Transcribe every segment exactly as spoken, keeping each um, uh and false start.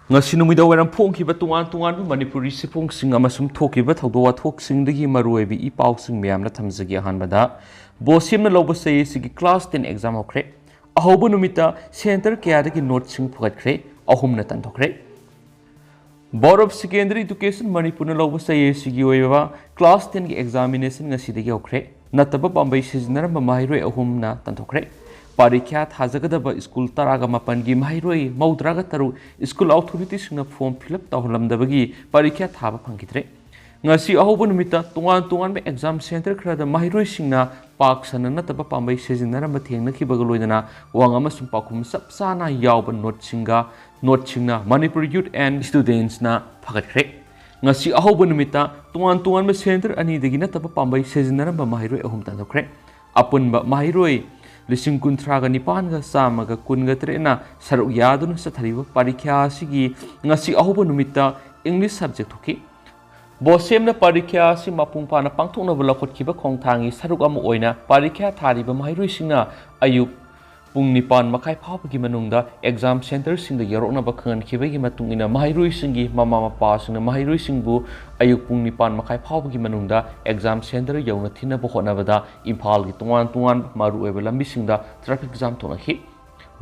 ꯉꯁꯤ ꯅꯨꯃꯤꯗꯥꯡ ꯋꯥꯏꯔꯝ ꯐꯣꯡꯈꯤꯕ ꯇꯣꯉꯥꯟ ꯇꯣꯉꯥꯟꯕ ꯃꯅꯤꯄꯨꯔꯤ ꯆꯦꯐꯣꯡꯁꯤꯡ ꯑꯃꯁꯨꯡ ꯊꯣꯛꯈꯤꯕ ꯊꯧꯗꯣꯛ ꯋꯥꯊꯣꯛꯁꯤꯡꯗꯒꯤ ꯃꯔꯨꯑꯣꯏꯕ ꯏ ꯄꯥꯎꯁꯤꯡ ꯃꯌꯥꯝꯅ ꯊꯝꯖꯒꯦ꯫ ꯑꯍꯥꯟꯕꯗ, ꯕꯣꯁꯦꯝꯅ ꯂꯧꯕ ꯆꯌꯦꯠꯁꯤꯒꯤ class ten exam ꯍꯧꯈ꯭ꯔꯦ꯫ ꯑꯍꯧꯕ ꯅꯨꯃꯤꯠꯇ center ꯀꯌꯥꯗꯒꯤ noteꯁꯤꯡ ꯐꯒꯠꯈ꯭ꯔꯦ, ꯑꯍꯨꯝꯅ ꯇꯟꯊꯣꯛꯈ꯭ꯔꯦ꯫ Board of Secondary Education ꯃꯅꯤꯄꯨꯔꯅ ꯂꯧꯕ ꯆꯌꯦꯠꯁꯤꯒꯤ ꯑꯣꯏꯕ class tenꯒꯤ examination ꯉꯁꯤꯗꯒꯤ ꯍꯧꯈ꯭ꯔꯦ꯫ ꯅꯠꯇꯕ ꯄꯥꯝꯕꯩ ꯁꯤꯖꯤꯟꯅꯔꯝꯕ ꯃꯍꯩꯔꯣꯏ ꯑꯍꯨꯝꯅ ꯇꯟꯊꯣꯛꯈ꯭ꯔꯦ꯫ ꯄꯔꯤꯈ꯭ꯌꯥ ꯊꯥꯖꯒꯗꯕ ꯁ꯭ꯀꯨꯜ ꯇꯔꯥꯒ ꯃꯥꯄꯟꯒꯤ ꯃꯍꯩꯔꯣꯏ ꯃꯧꯗ꯭ꯔꯥꯒ ꯇꯔꯨꯛ ꯁ꯭ꯀꯨꯜ ꯑꯣꯊꯣꯔꯤꯇꯤꯁꯤꯡꯅ form fill up ꯇꯧꯍꯜꯂꯝꯗꯕꯒꯤ ꯄꯔꯤꯈ꯭ꯌꯥ ꯊꯥꯕ ꯐꯪꯈꯤꯗ꯭ꯔꯦ꯫ ꯉꯁꯤ ꯑꯍꯧꯕ ꯅꯨꯃꯤꯠꯇ ꯇꯣꯉꯥꯟ ꯇꯣꯉꯥꯟꯕ exam center ꯈꯔꯗ ꯃꯍꯩꯔꯣꯏꯁꯤꯡꯅ ꯄꯥꯛ ꯁꯟꯅ ꯅꯠꯇꯕ ꯄꯥꯝꯕꯩ ꯁꯤꯖꯤꯟꯅꯔꯝꯕ ꯊꯦꯡꯅꯈꯤꯕꯒ ꯂꯣꯏꯅꯅ ꯋꯥꯍꯪ ꯑꯃꯁꯨꯡ ꯄꯥꯎꯈꯨꯝ ꯆꯞ ꯆꯥꯅ ꯌꯥꯎꯕ noteꯁꯤꯡꯒ, noteꯁꯤꯡꯅ Manipur Youth and Studentsꯅ ꯐꯒꯠꯈ꯭ꯔꯦ꯫ ꯉꯁꯤ ꯑꯍꯧꯕ ꯅꯨꯃꯤꯠꯇ ꯇꯣꯉꯥꯟ ꯇꯣꯉꯥꯟꯕ center ꯑꯅꯤꯗꯒꯤ ꯅꯠꯇꯕ ꯄꯥꯝꯕꯩ ꯁꯤꯖꯤꯟꯅꯔꯝꯕ ꯃꯍꯩꯔꯣꯏ ꯑꯍꯨꯝ ꯇꯟꯊꯣꯛꯈ꯭ꯔꯦ꯫ ꯑꯄꯨꯟꯕ ꯃꯍꯩꯔꯣꯏ ꯂꯤꯁꯤꯡ ꯀꯨꯟꯊ꯭ꯔꯥꯒ ꯅꯤꯄꯥꯟꯒ ꯆꯥꯝꯃꯒ ꯀꯨꯟꯒ ꯇꯔꯦꯠꯅ ꯁꯔꯨꯛ ꯌꯥꯗꯨꯅ ꯆꯠꯊꯔꯤꯕ ꯄꯔꯤꯈ꯭ꯌꯥ ꯑꯁꯤꯒꯤ ꯉꯁꯤ ꯑꯍꯧꯕ ꯅꯨꯃꯤꯠꯇ English subject ꯊꯣꯛꯈꯤ꯫ ꯕꯣꯁꯦꯝꯅ ꯄꯔꯤꯈ꯭ꯌꯥ ꯑꯁꯤ ꯃꯄꯨꯡ ꯐꯥꯅ ꯄꯥꯡꯊꯣꯛꯅꯕ ꯂꯧꯈꯠꯈꯤꯕ ꯈꯣꯡꯊꯥꯡꯒꯤ ꯁꯔꯨꯛ ꯑꯃ ꯑꯣꯏꯅ ꯄꯔꯤꯈ꯭ꯌꯥ ꯊꯥꯔꯤꯕ ꯃꯍꯩꯔꯣꯏꯁꯤꯡꯅ ꯑꯌꯨꯛ ꯄꯨꯡ ꯅꯤꯄꯥꯟ ꯃꯈꯥꯏ ꯐꯥꯎꯕꯒꯤ ꯃꯅꯨꯡꯗ exam centerꯁꯤꯡꯗ ꯌꯧꯔꯛꯅꯕ ꯈꯪꯍꯟꯈꯤꯕꯒꯤ ꯃꯇꯨꯡ ꯏꯟꯅ ꯃꯍꯩꯔꯣꯏꯁꯤꯡꯒꯤ ꯃꯃꯥ ꯃꯄꯥꯁꯤꯡꯅ ꯃꯍꯩꯔꯣꯏꯁꯤꯡꯕꯨ ꯑꯌꯨꯛ ꯄꯨꯡ ꯅꯤꯄꯥꯟ ꯃꯈꯥꯏ ꯐꯥꯎꯕꯒꯤ ꯃꯅꯨꯡꯗ exam center ꯌꯧꯅ ꯊꯤꯟꯅꯕ ꯍꯣꯠꯅꯕꯗ ꯏꯝꯐꯥꯜꯒꯤ ꯇꯣꯉꯥꯟ ꯇꯣꯉꯥꯟꯕ ꯃꯔꯨꯑꯣꯏꯕ ꯂꯝꯕꯤꯁꯤꯡꯗ traffic jam ꯊꯣꯛꯅꯈꯤ꯫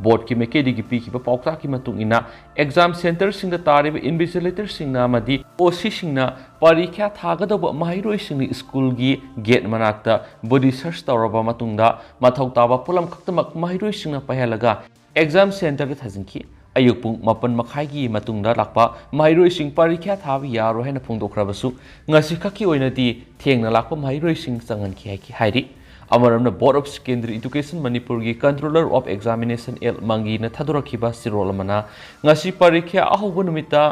Boardꯀꯤ ꯃꯥꯏꯀꯩꯗꯒꯤ ꯄꯤꯈꯤꯕ ꯄꯥꯎꯇꯥꯛꯀꯤ ꯃꯇꯨꯡ ꯏꯟꯅ, exam centerꯁꯤꯡꯗ ꯇꯥꯔꯤꯕ invigilatorꯁꯤꯡꯅ ꯑꯃꯗꯤ OCꯁꯤꯡꯅ ꯄꯔꯤꯈ꯭ꯌꯥ ꯊꯥꯒꯗꯧꯕ ꯃꯍꯩꯔꯣꯏꯁꯤꯡꯅ ꯁ꯭ꯀꯨꯜꯒꯤ gate ꯃꯅꯥꯛꯇ body search ꯇꯧꯔꯕ ꯃꯇꯨꯡꯗ, ꯃꯊꯧ ꯇꯥꯕ ꯄꯣꯠꯂꯝ ꯈꯛꯇꯃꯛ ꯃꯍꯩꯔꯣꯏꯁꯤꯡꯅ ꯄꯥꯏꯍꯜꯂꯒ exam centerꯗ ꯊꯥꯖꯤꯟꯈꯤ꯫ ꯑꯌꯨꯛ ꯄꯨꯡ ꯃꯥꯄꯟ ꯃꯈꯥꯏꯒꯤ ꯃꯇꯨꯡꯗ ꯂꯥꯛꯄ ꯃꯍꯩꯔꯣꯏꯁꯤꯡ ꯄꯔꯤꯈ꯭ꯌꯥ ꯊꯥꯕ ꯌꯥꯔꯣꯏ ꯍꯥꯏꯅ ꯐꯣꯡꯗꯣꯛꯈ꯭ꯔꯕꯁꯨ, ꯉꯁꯤ ꯈꯛꯀꯤ ꯑꯣꯏꯅꯗꯤ ꯊꯦꯡꯅ ꯂꯥꯛꯄ ꯃꯍꯩꯔꯣꯏꯁꯤꯡ ꯆꯪꯍꯟꯈꯤ ꯍꯥꯏꯈꯤ-, ꯍꯥꯏꯔꯤ꯫ ꯑꯃꯔꯣꯝꯅ, Board of Secondary Education ꯃꯅꯤꯄꯨꯔꯒꯤ Controller of Examination ꯑꯦꯜ ꯃꯪꯒꯤꯅ ꯊꯥꯗꯣꯔꯛꯈꯤꯕ ꯆꯦꯔꯣꯜ ꯑꯃꯅ, ꯉꯁꯤ ꯄꯔꯤꯈ꯭ꯌꯥ ꯑꯍꯧꯕ ꯅꯨꯃꯤꯠꯇ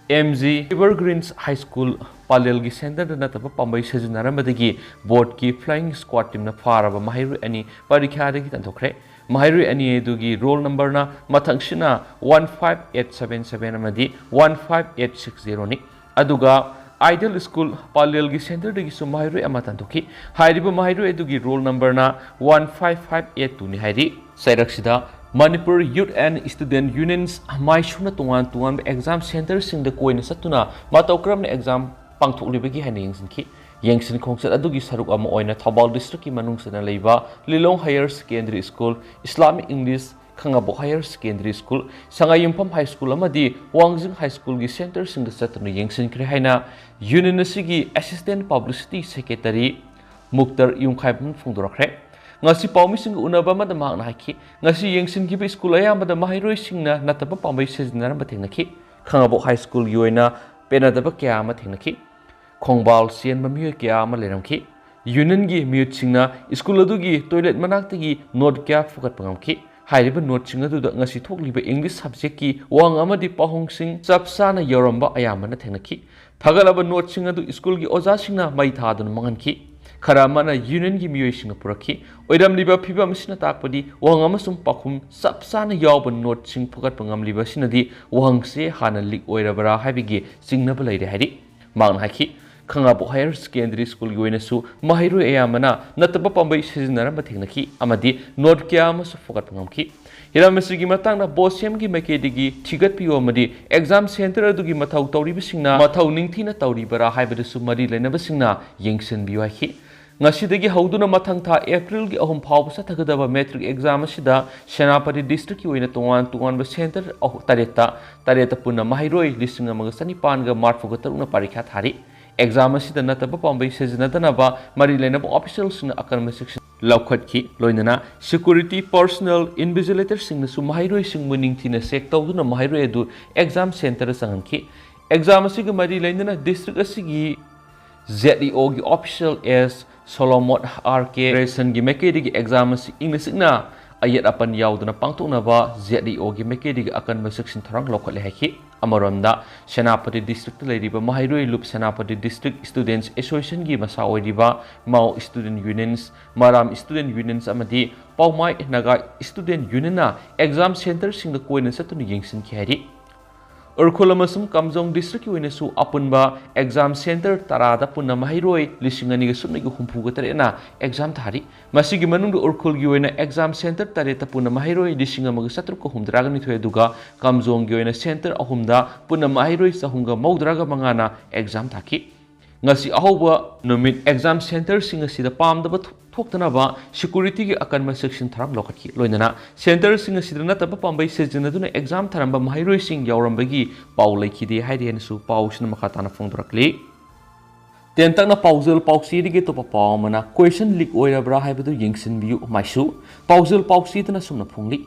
MG Evergreens High School ꯄꯥꯂꯦꯜꯒꯤ centerꯗ ꯅꯠꯇꯕ ꯄꯥꯝꯕꯩ ꯁꯤꯖꯤꯟꯅꯔꯝꯕꯗꯒꯤ boardꯀꯤ flying squad teamꯅ ꯐꯥꯔꯕ ꯃꯍꯩꯔꯣꯏ ꯑꯅꯤ ꯄꯔꯤꯈ꯭ꯌꯥꯗꯒꯤ ꯇꯟꯊꯣꯛꯈ꯭ꯔꯦ꯫ ꯃꯍꯩꯔꯣꯏ ꯑꯅꯤ ꯑꯗꯨꯒꯤ roll numberꯅ ꯃꯊꯪꯁꯤꯅ one five eight seven seven ꯑꯃꯗꯤ one five eight six zeroꯅꯤ꯫ ꯑꯗꯨꯒ Ideal School ꯄꯥꯂꯦꯜꯒꯤ centerꯗꯒꯤꯁꯨ ꯃꯍꯩꯔꯣꯏ ꯑꯃ ꯇꯟꯊꯣꯛꯈꯤ꯫ ꯍꯥꯏꯔꯤꯕ ꯃꯍꯩꯔꯣꯏ ꯑꯗꯨꯒꯤ roll numberꯅ one five five eight twoꯅꯤ ꯍꯥꯏꯔꯤ꯫ ꯆꯩꯔꯛꯁꯤꯗ Manipur Youth and Student Unions ꯃꯥꯏꯁꯨꯅ ꯇꯣꯉꯥꯟ ꯇꯣꯉꯥꯟꯕ exam centreꯁꯤꯡꯗ ꯀꯣꯏꯅ ꯆꯠꯇꯨꯅ ꯃꯇꯧ ꯀꯔꯝꯅ exam ꯄꯥꯡꯊꯣꯛꯂꯤꯕꯒꯦ ꯍꯥꯏꯅ ꯌꯦꯡꯁꯤꯟꯈꯤ꯫ ꯌꯦꯡꯁꯤꯟ ꯈꯣꯡꯆꯠ ꯑꯗꯨꯒꯤ ꯁꯔꯨꯛ ꯑꯃ ꯑꯣꯏꯅ ꯊꯧꯕꯥꯜ districtꯀꯤ ꯃꯅꯨꯡ ꯆꯟꯅ ꯂꯩꯕ ꯂꯤꯂꯣꯡ Higher Secondary School, Islamic English, ꯈꯥꯉꯕꯣꯛ Higher Secondary School, ꯁꯉꯥꯏꯌꯨꯝꯐꯝ High School ꯑꯃꯗꯤ ꯋꯥꯡꯖꯤꯡ High Schoolꯒꯤ centreꯁꯤꯡꯗ ꯆꯠꯇꯨꯅ ꯌꯦꯡꯁꯤꯟꯈ꯭ꯔꯦ ꯍꯥꯏꯅ union ꯑꯁꯤꯒꯤ Assistant Publicity Secretary ꯃꯨꯛꯇꯔ ꯌꯨꯝꯈꯥꯏꯕꯝ ꯐꯣꯡꯗꯣꯔꯛꯈ꯭ꯔꯦ꯫ ꯉꯁꯤ ꯄꯥꯎꯃꯤꯁꯤꯡꯒ ꯎꯅꯕ ꯑꯃꯗ ꯃꯍꯥꯛꯅ ꯍꯥꯏꯈꯤ, ꯉꯁꯤ ꯌꯦꯡꯁꯤꯟꯈꯤꯕ school ꯑꯌꯥꯝꯕꯗ ꯃꯍꯩꯔꯣꯏꯁꯤꯡꯅ ꯅꯠꯇꯕ ꯄꯥꯝꯕꯩ ꯁꯤꯖꯤꯟꯅꯔꯝꯕ ꯊꯦꯡꯅꯈꯤ꯫ ꯈꯥꯉꯕꯣꯛ High Schoolꯒꯤ ꯑꯣꯏꯅ ꯄꯦꯟꯅꯗꯕ ꯀꯌꯥ ꯑꯃ ꯊꯦꯡꯅꯈꯤ꯫ ꯈꯣꯡꯕꯥꯜ ꯆꯦꯟꯕ ꯃꯤꯑꯣꯏ ꯀꯌꯥ ꯑꯃ ꯂꯩꯔꯝꯈꯤ꯫ Unionꯒꯤ ꯃꯤꯍꯨꯠꯁꯤꯡꯅ school ꯑꯗꯨꯒꯤ toilet ꯃꯅꯥꯛꯇꯒꯤ note ꯀꯌꯥ ꯐꯨꯒꯠꯄ ꯉꯝꯈꯤ꯫ ꯍꯥꯏꯔꯤꯕ noteꯁꯤꯡ ꯑꯗꯨꯗ ꯉꯁꯤ ꯊꯣꯛꯂꯤꯕ English subjectꯀꯤ ꯋꯥꯍꯪ ꯑꯃꯗꯤ ꯄꯥꯎꯍꯪꯁꯤꯡ ꯆꯞ ꯆꯥꯅ ꯌꯥꯎꯔꯝꯕ ꯑꯌꯥꯝꯕꯅ ꯊꯦꯡꯅꯈꯤ꯫ ꯐꯒꯠꯂꯕ noteꯁꯤꯡ ꯑꯗꯨ schoolꯒꯤ ꯑꯣꯖꯥꯁꯤꯡꯅ ꯃꯩ ꯊꯥꯗꯨꯅ ꯃꯥꯡꯍꯟꯈꯤ꯫ ꯈꯔ ꯑꯃꯅ unionꯒꯤ ꯃꯤꯑꯣꯏꯁꯤꯡꯅ ꯄꯨꯔꯛꯈꯤ꯫ ꯑꯣꯏꯔꯝꯂꯤꯕ ꯐꯤꯚꯝ ꯑꯁꯤꯅ ꯇꯥꯛꯄꯗꯤ ꯋꯥꯍꯪ ꯑꯃꯁꯨꯡ ꯄꯥꯎꯈꯨꯝ ꯆꯞ ꯆꯥꯅ ꯌꯥꯎꯕ noteꯁꯤꯡ ꯐꯨꯒꯠꯄ ꯉꯝꯂꯤꯕ ꯑꯁꯤꯅꯗꯤ ꯋꯥꯍꯪꯁꯦ ꯍꯥꯟꯅ leak ꯑꯣꯏꯔꯕ꯭ꯔꯥ ꯍꯥꯏꯕꯒꯤ ꯆꯤꯡꯅꯕ ꯂꯩꯔꯦ ꯍꯥꯏꯔꯤ꯫ ꯃꯍꯥꯛꯅ ꯍꯥꯏꯈꯤ, ꯈꯥꯉꯕꯣꯛ Higher Secondary Schoolꯒꯤ ꯑꯣꯏꯅꯁꯨ ꯃꯍꯩꯔꯣꯏ ꯑꯌꯥꯝꯕꯅ ꯅꯠꯇꯕ ꯄꯥꯝꯕꯩ ꯁꯤꯖꯤꯟꯅꯔꯝꯕ ꯊꯦꯡꯅꯈꯤ ꯑꯃꯗꯤ note ꯀꯌꯥ ꯑꯃꯁꯨ ꯐꯨꯒꯠꯄ ꯉꯝꯈꯤ꯫ ꯍꯤꯔꯝ ꯑꯁꯤꯒꯤ ꯃꯇꯥꯡꯗ BOSEMꯒꯤ ꯃꯥꯏꯀꯩꯗꯒꯤ ꯊꯤꯒꯠꯄꯤꯌꯨ ꯑꯃꯗꯤ exam centre ꯑꯗꯨꯒꯤ ꯃꯊꯧ ꯇꯧꯔꯤꯕꯁꯤꯡꯅ ꯃꯊꯧ ꯅꯤꯡꯊꯤꯅ ꯇꯧꯔꯤꯕꯔꯥ ꯍꯥꯏꯕꯗꯨꯁꯨ ꯃꯔꯤ ꯂꯩꯅꯕꯁꯤꯡꯅ ꯌꯦꯡꯁꯤꯟꯕꯤꯌꯨ ꯍꯥꯏꯈꯤ꯫ ꯉꯁꯤꯗꯒꯤ ꯍꯧꯗꯨꯅ ꯃꯊꯪ ꯊꯥ Aprilꯒꯤ ꯑꯍꯨꯝ ꯐꯥꯎꯕ ꯆꯠꯊꯒꯗꯕ matric exam ꯑꯁꯤꯗ ꯁꯦꯅꯥꯄꯇꯤ districtꯀꯤ ꯑꯣꯏꯅ ꯇꯣꯉꯥꯟ ꯇꯣꯉꯥꯟꯕ centre ꯑꯍꯨ-, ꯇꯔꯦꯠꯇ, ꯇꯔꯦꯠꯇ ꯄꯨꯟꯅ ꯃꯍꯩꯔꯣꯏ ꯂꯤꯁꯤꯡ ꯑꯃꯒ ꯆꯅꯤꯄꯥꯟꯒ ꯃꯔꯤꯐꯨꯒ ꯇꯔꯨꯛꯅ ꯄꯔꯤꯈ꯭ꯌꯥ ꯊꯥꯔꯤ꯫ Exam ꯑꯁꯤꯗ ꯅꯠꯇꯕ ꯄꯥꯝꯕꯩ ꯁꯤꯖꯤꯟꯅꯗꯅꯕ ꯃꯔꯤ ꯂꯩꯅꯕ officialꯁꯤꯡꯅ ꯑꯀꯟꯕ checks ꯂꯧꯈꯠꯈꯤ꯫ ꯂꯣꯏꯅꯅ security personnel invigilatorꯁꯤꯡꯅꯁꯨ ꯃꯍꯩꯔꯣꯏꯁꯤꯡꯕꯨ ꯅꯤꯡꯊꯤꯅ check ꯇꯧꯗꯨꯅ ꯃꯍꯩꯔꯣꯏ ꯑꯗꯨ exam centreꯗ ꯆꯪꯍꯟꯈꯤ꯫ Exam ꯑꯁꯤꯒ ꯃꯔꯤ ꯂꯩꯅꯅ district ꯑꯁꯤꯒꯤ ZEOꯒꯤ official S Solomon R K ꯒ꯭ꯔꯦꯁꯟꯒꯤ ꯃꯥꯏꯀꯩꯗꯒꯤ exam ꯑꯁꯤ ꯏꯪꯅ ꯆꯤꯛꯅ ꯑꯌꯦꯠ ꯑꯄꯟ ꯌꯥꯎꯗꯅ ꯄꯥꯡꯊꯣꯛꯅꯕ ZEOꯒꯤ ꯃꯥꯏꯀꯩꯗꯒꯤ ꯑꯀꯟꯕ ꯆꯦꯛꯁꯤꯟ ꯊꯧꯔꯥꯡ ꯂꯧꯈꯠꯂꯦ ꯍꯥꯏꯈꯤ꯫ ꯑꯃꯔꯣꯝꯗ, ꯁꯦꯅꯥꯄꯇꯤ districtꯇ ꯂꯩꯔꯤꯕ ꯃꯍꯩꯔꯣꯏ ꯂꯨꯞ ꯁꯦꯅꯥꯄꯇꯤ District Students Associationꯒꯤ ꯃꯁꯥ ꯑꯣꯏꯔꯤꯕ ꯃꯥꯎ Student Unions, ꯃꯔꯥꯝ Student Unions ꯑꯃꯗꯤ ꯄꯥꯎꯃꯥꯏ ꯅꯥꯒꯥ Student Unionꯅ exam centreꯁꯤꯡꯗ ꯀꯣꯏꯅ ꯆꯠꯇꯨꯅ ꯌꯦꯡꯁꯤꯟꯈꯤ ꯍꯥꯏꯔꯤ꯫ ꯎꯔꯈꯨꯜ ꯑꯃꯁꯨꯡ ꯀꯥꯝꯖꯣꯡ ꯗꯤꯁꯇ꯭ꯔꯤꯛꯀꯤ ꯑꯣꯏꯅꯁꯨ ꯑꯄꯨꯟꯕ ꯑꯦꯛꯖꯥꯝ ꯁꯦꯟꯇꯔ ꯇꯔꯥꯗ ꯄꯨꯟꯅ ꯃꯍꯩꯔꯣꯏ ꯂꯤꯁꯤꯡ ꯑꯅꯤꯒ ꯁꯨꯞꯅꯒꯤ ꯍꯨꯝꯐꯨꯒ ꯇꯔꯦꯠꯅ ꯑꯦꯛꯖꯥꯝ ꯊꯥꯔꯤ꯫ ꯃꯁꯤꯒꯤ ꯃꯅꯨꯡꯗ ꯎꯔꯈꯨꯜꯒꯤ ꯑꯣꯏꯅ ꯑꯦꯛꯖꯥꯝ ꯁꯦꯟꯇꯔ ꯇꯔꯦꯠꯇ ꯄꯨꯟꯅ ꯃꯍꯩꯔꯣꯏ ꯂꯤꯁꯤꯡ ꯑꯃꯒ ꯆꯥꯇ꯭ꯔꯨꯛꯀ ꯍꯨꯝꯗ꯭ꯔꯥꯒ ꯅꯤꯊꯣꯏ, ꯑꯗꯨꯒ ꯀꯥꯝꯖꯣꯡꯒꯤ ꯑꯣꯏꯅ ꯁꯦꯟꯇꯔ ꯑꯍꯨꯝꯗ ꯄꯨꯟꯅ ꯃꯍꯩꯔꯣꯏ ꯆꯍꯨꯝꯒ ꯃꯧꯗ꯭ꯔꯥꯒ ꯃꯉꯥꯅ ꯑꯦꯛꯖꯥꯝ ꯊꯥꯈꯤ꯫ ꯉꯁꯤ ꯑꯍꯧꯕ ꯅꯨꯃꯤꯠ ꯑꯦꯛꯖꯥꯝ ꯁꯦꯟꯇꯔꯁꯤꯡ ꯑꯁꯤꯗ ꯄꯥꯝꯗꯕ ꯊꯣꯛ-, ꯊꯣꯛꯇꯅꯕ ꯁꯦꯀ꯭ꯌꯨꯔꯤꯇꯤꯒꯤ ꯑꯀꯟꯕ ꯆꯦꯛꯁꯤꯟ ꯊꯧꯔꯥꯡ ꯂꯧꯈꯠꯈꯤ꯫ ꯂꯣꯏꯅꯅ ꯁꯦꯟꯇꯔꯁꯤꯡ ꯑꯁꯤꯗ ꯅꯠꯇꯕ ꯄꯥꯝꯕꯩ ꯁꯤꯖꯤꯟꯅꯗꯨꯅ ꯑꯦꯛꯖꯥꯝ ꯊꯥꯔꯝꯕ ꯃꯍꯩꯔꯣꯏꯁꯤꯡ ꯌꯥꯎꯔꯝꯕꯒꯤ ꯄꯥꯎ ꯂꯩꯈꯤꯗꯦ ꯍꯥꯏꯔꯤ ꯍꯥꯏꯅꯁꯨ ꯄꯥꯎꯁꯤꯅ ꯃꯈꯥ ꯇꯥꯅ ꯐꯣꯡꯗꯣꯔꯛꯂꯤ꯫ ꯇꯦꯟꯇꯛꯅ ꯄꯥꯎꯖꯦꯜ ꯄꯥꯎꯆꯦꯗꯒꯤ ꯑꯇꯣꯞꯄ ꯄꯥꯎ ꯑꯃꯅ, ꯀꯣꯏꯁꯟ ꯂꯤꯛ ꯑꯣꯏꯔꯕ꯭ꯔꯥ ꯍꯥꯏꯕꯗꯨ ꯌꯦꯡꯁꯤꯟꯕꯤꯌꯨ, ꯃꯥꯏꯁꯨ꯫ ꯄꯥꯎꯖꯦꯜ ꯄꯥꯎꯆꯦꯗꯅ ꯑꯁꯨꯝꯅ ꯐꯣꯡꯂꯤ: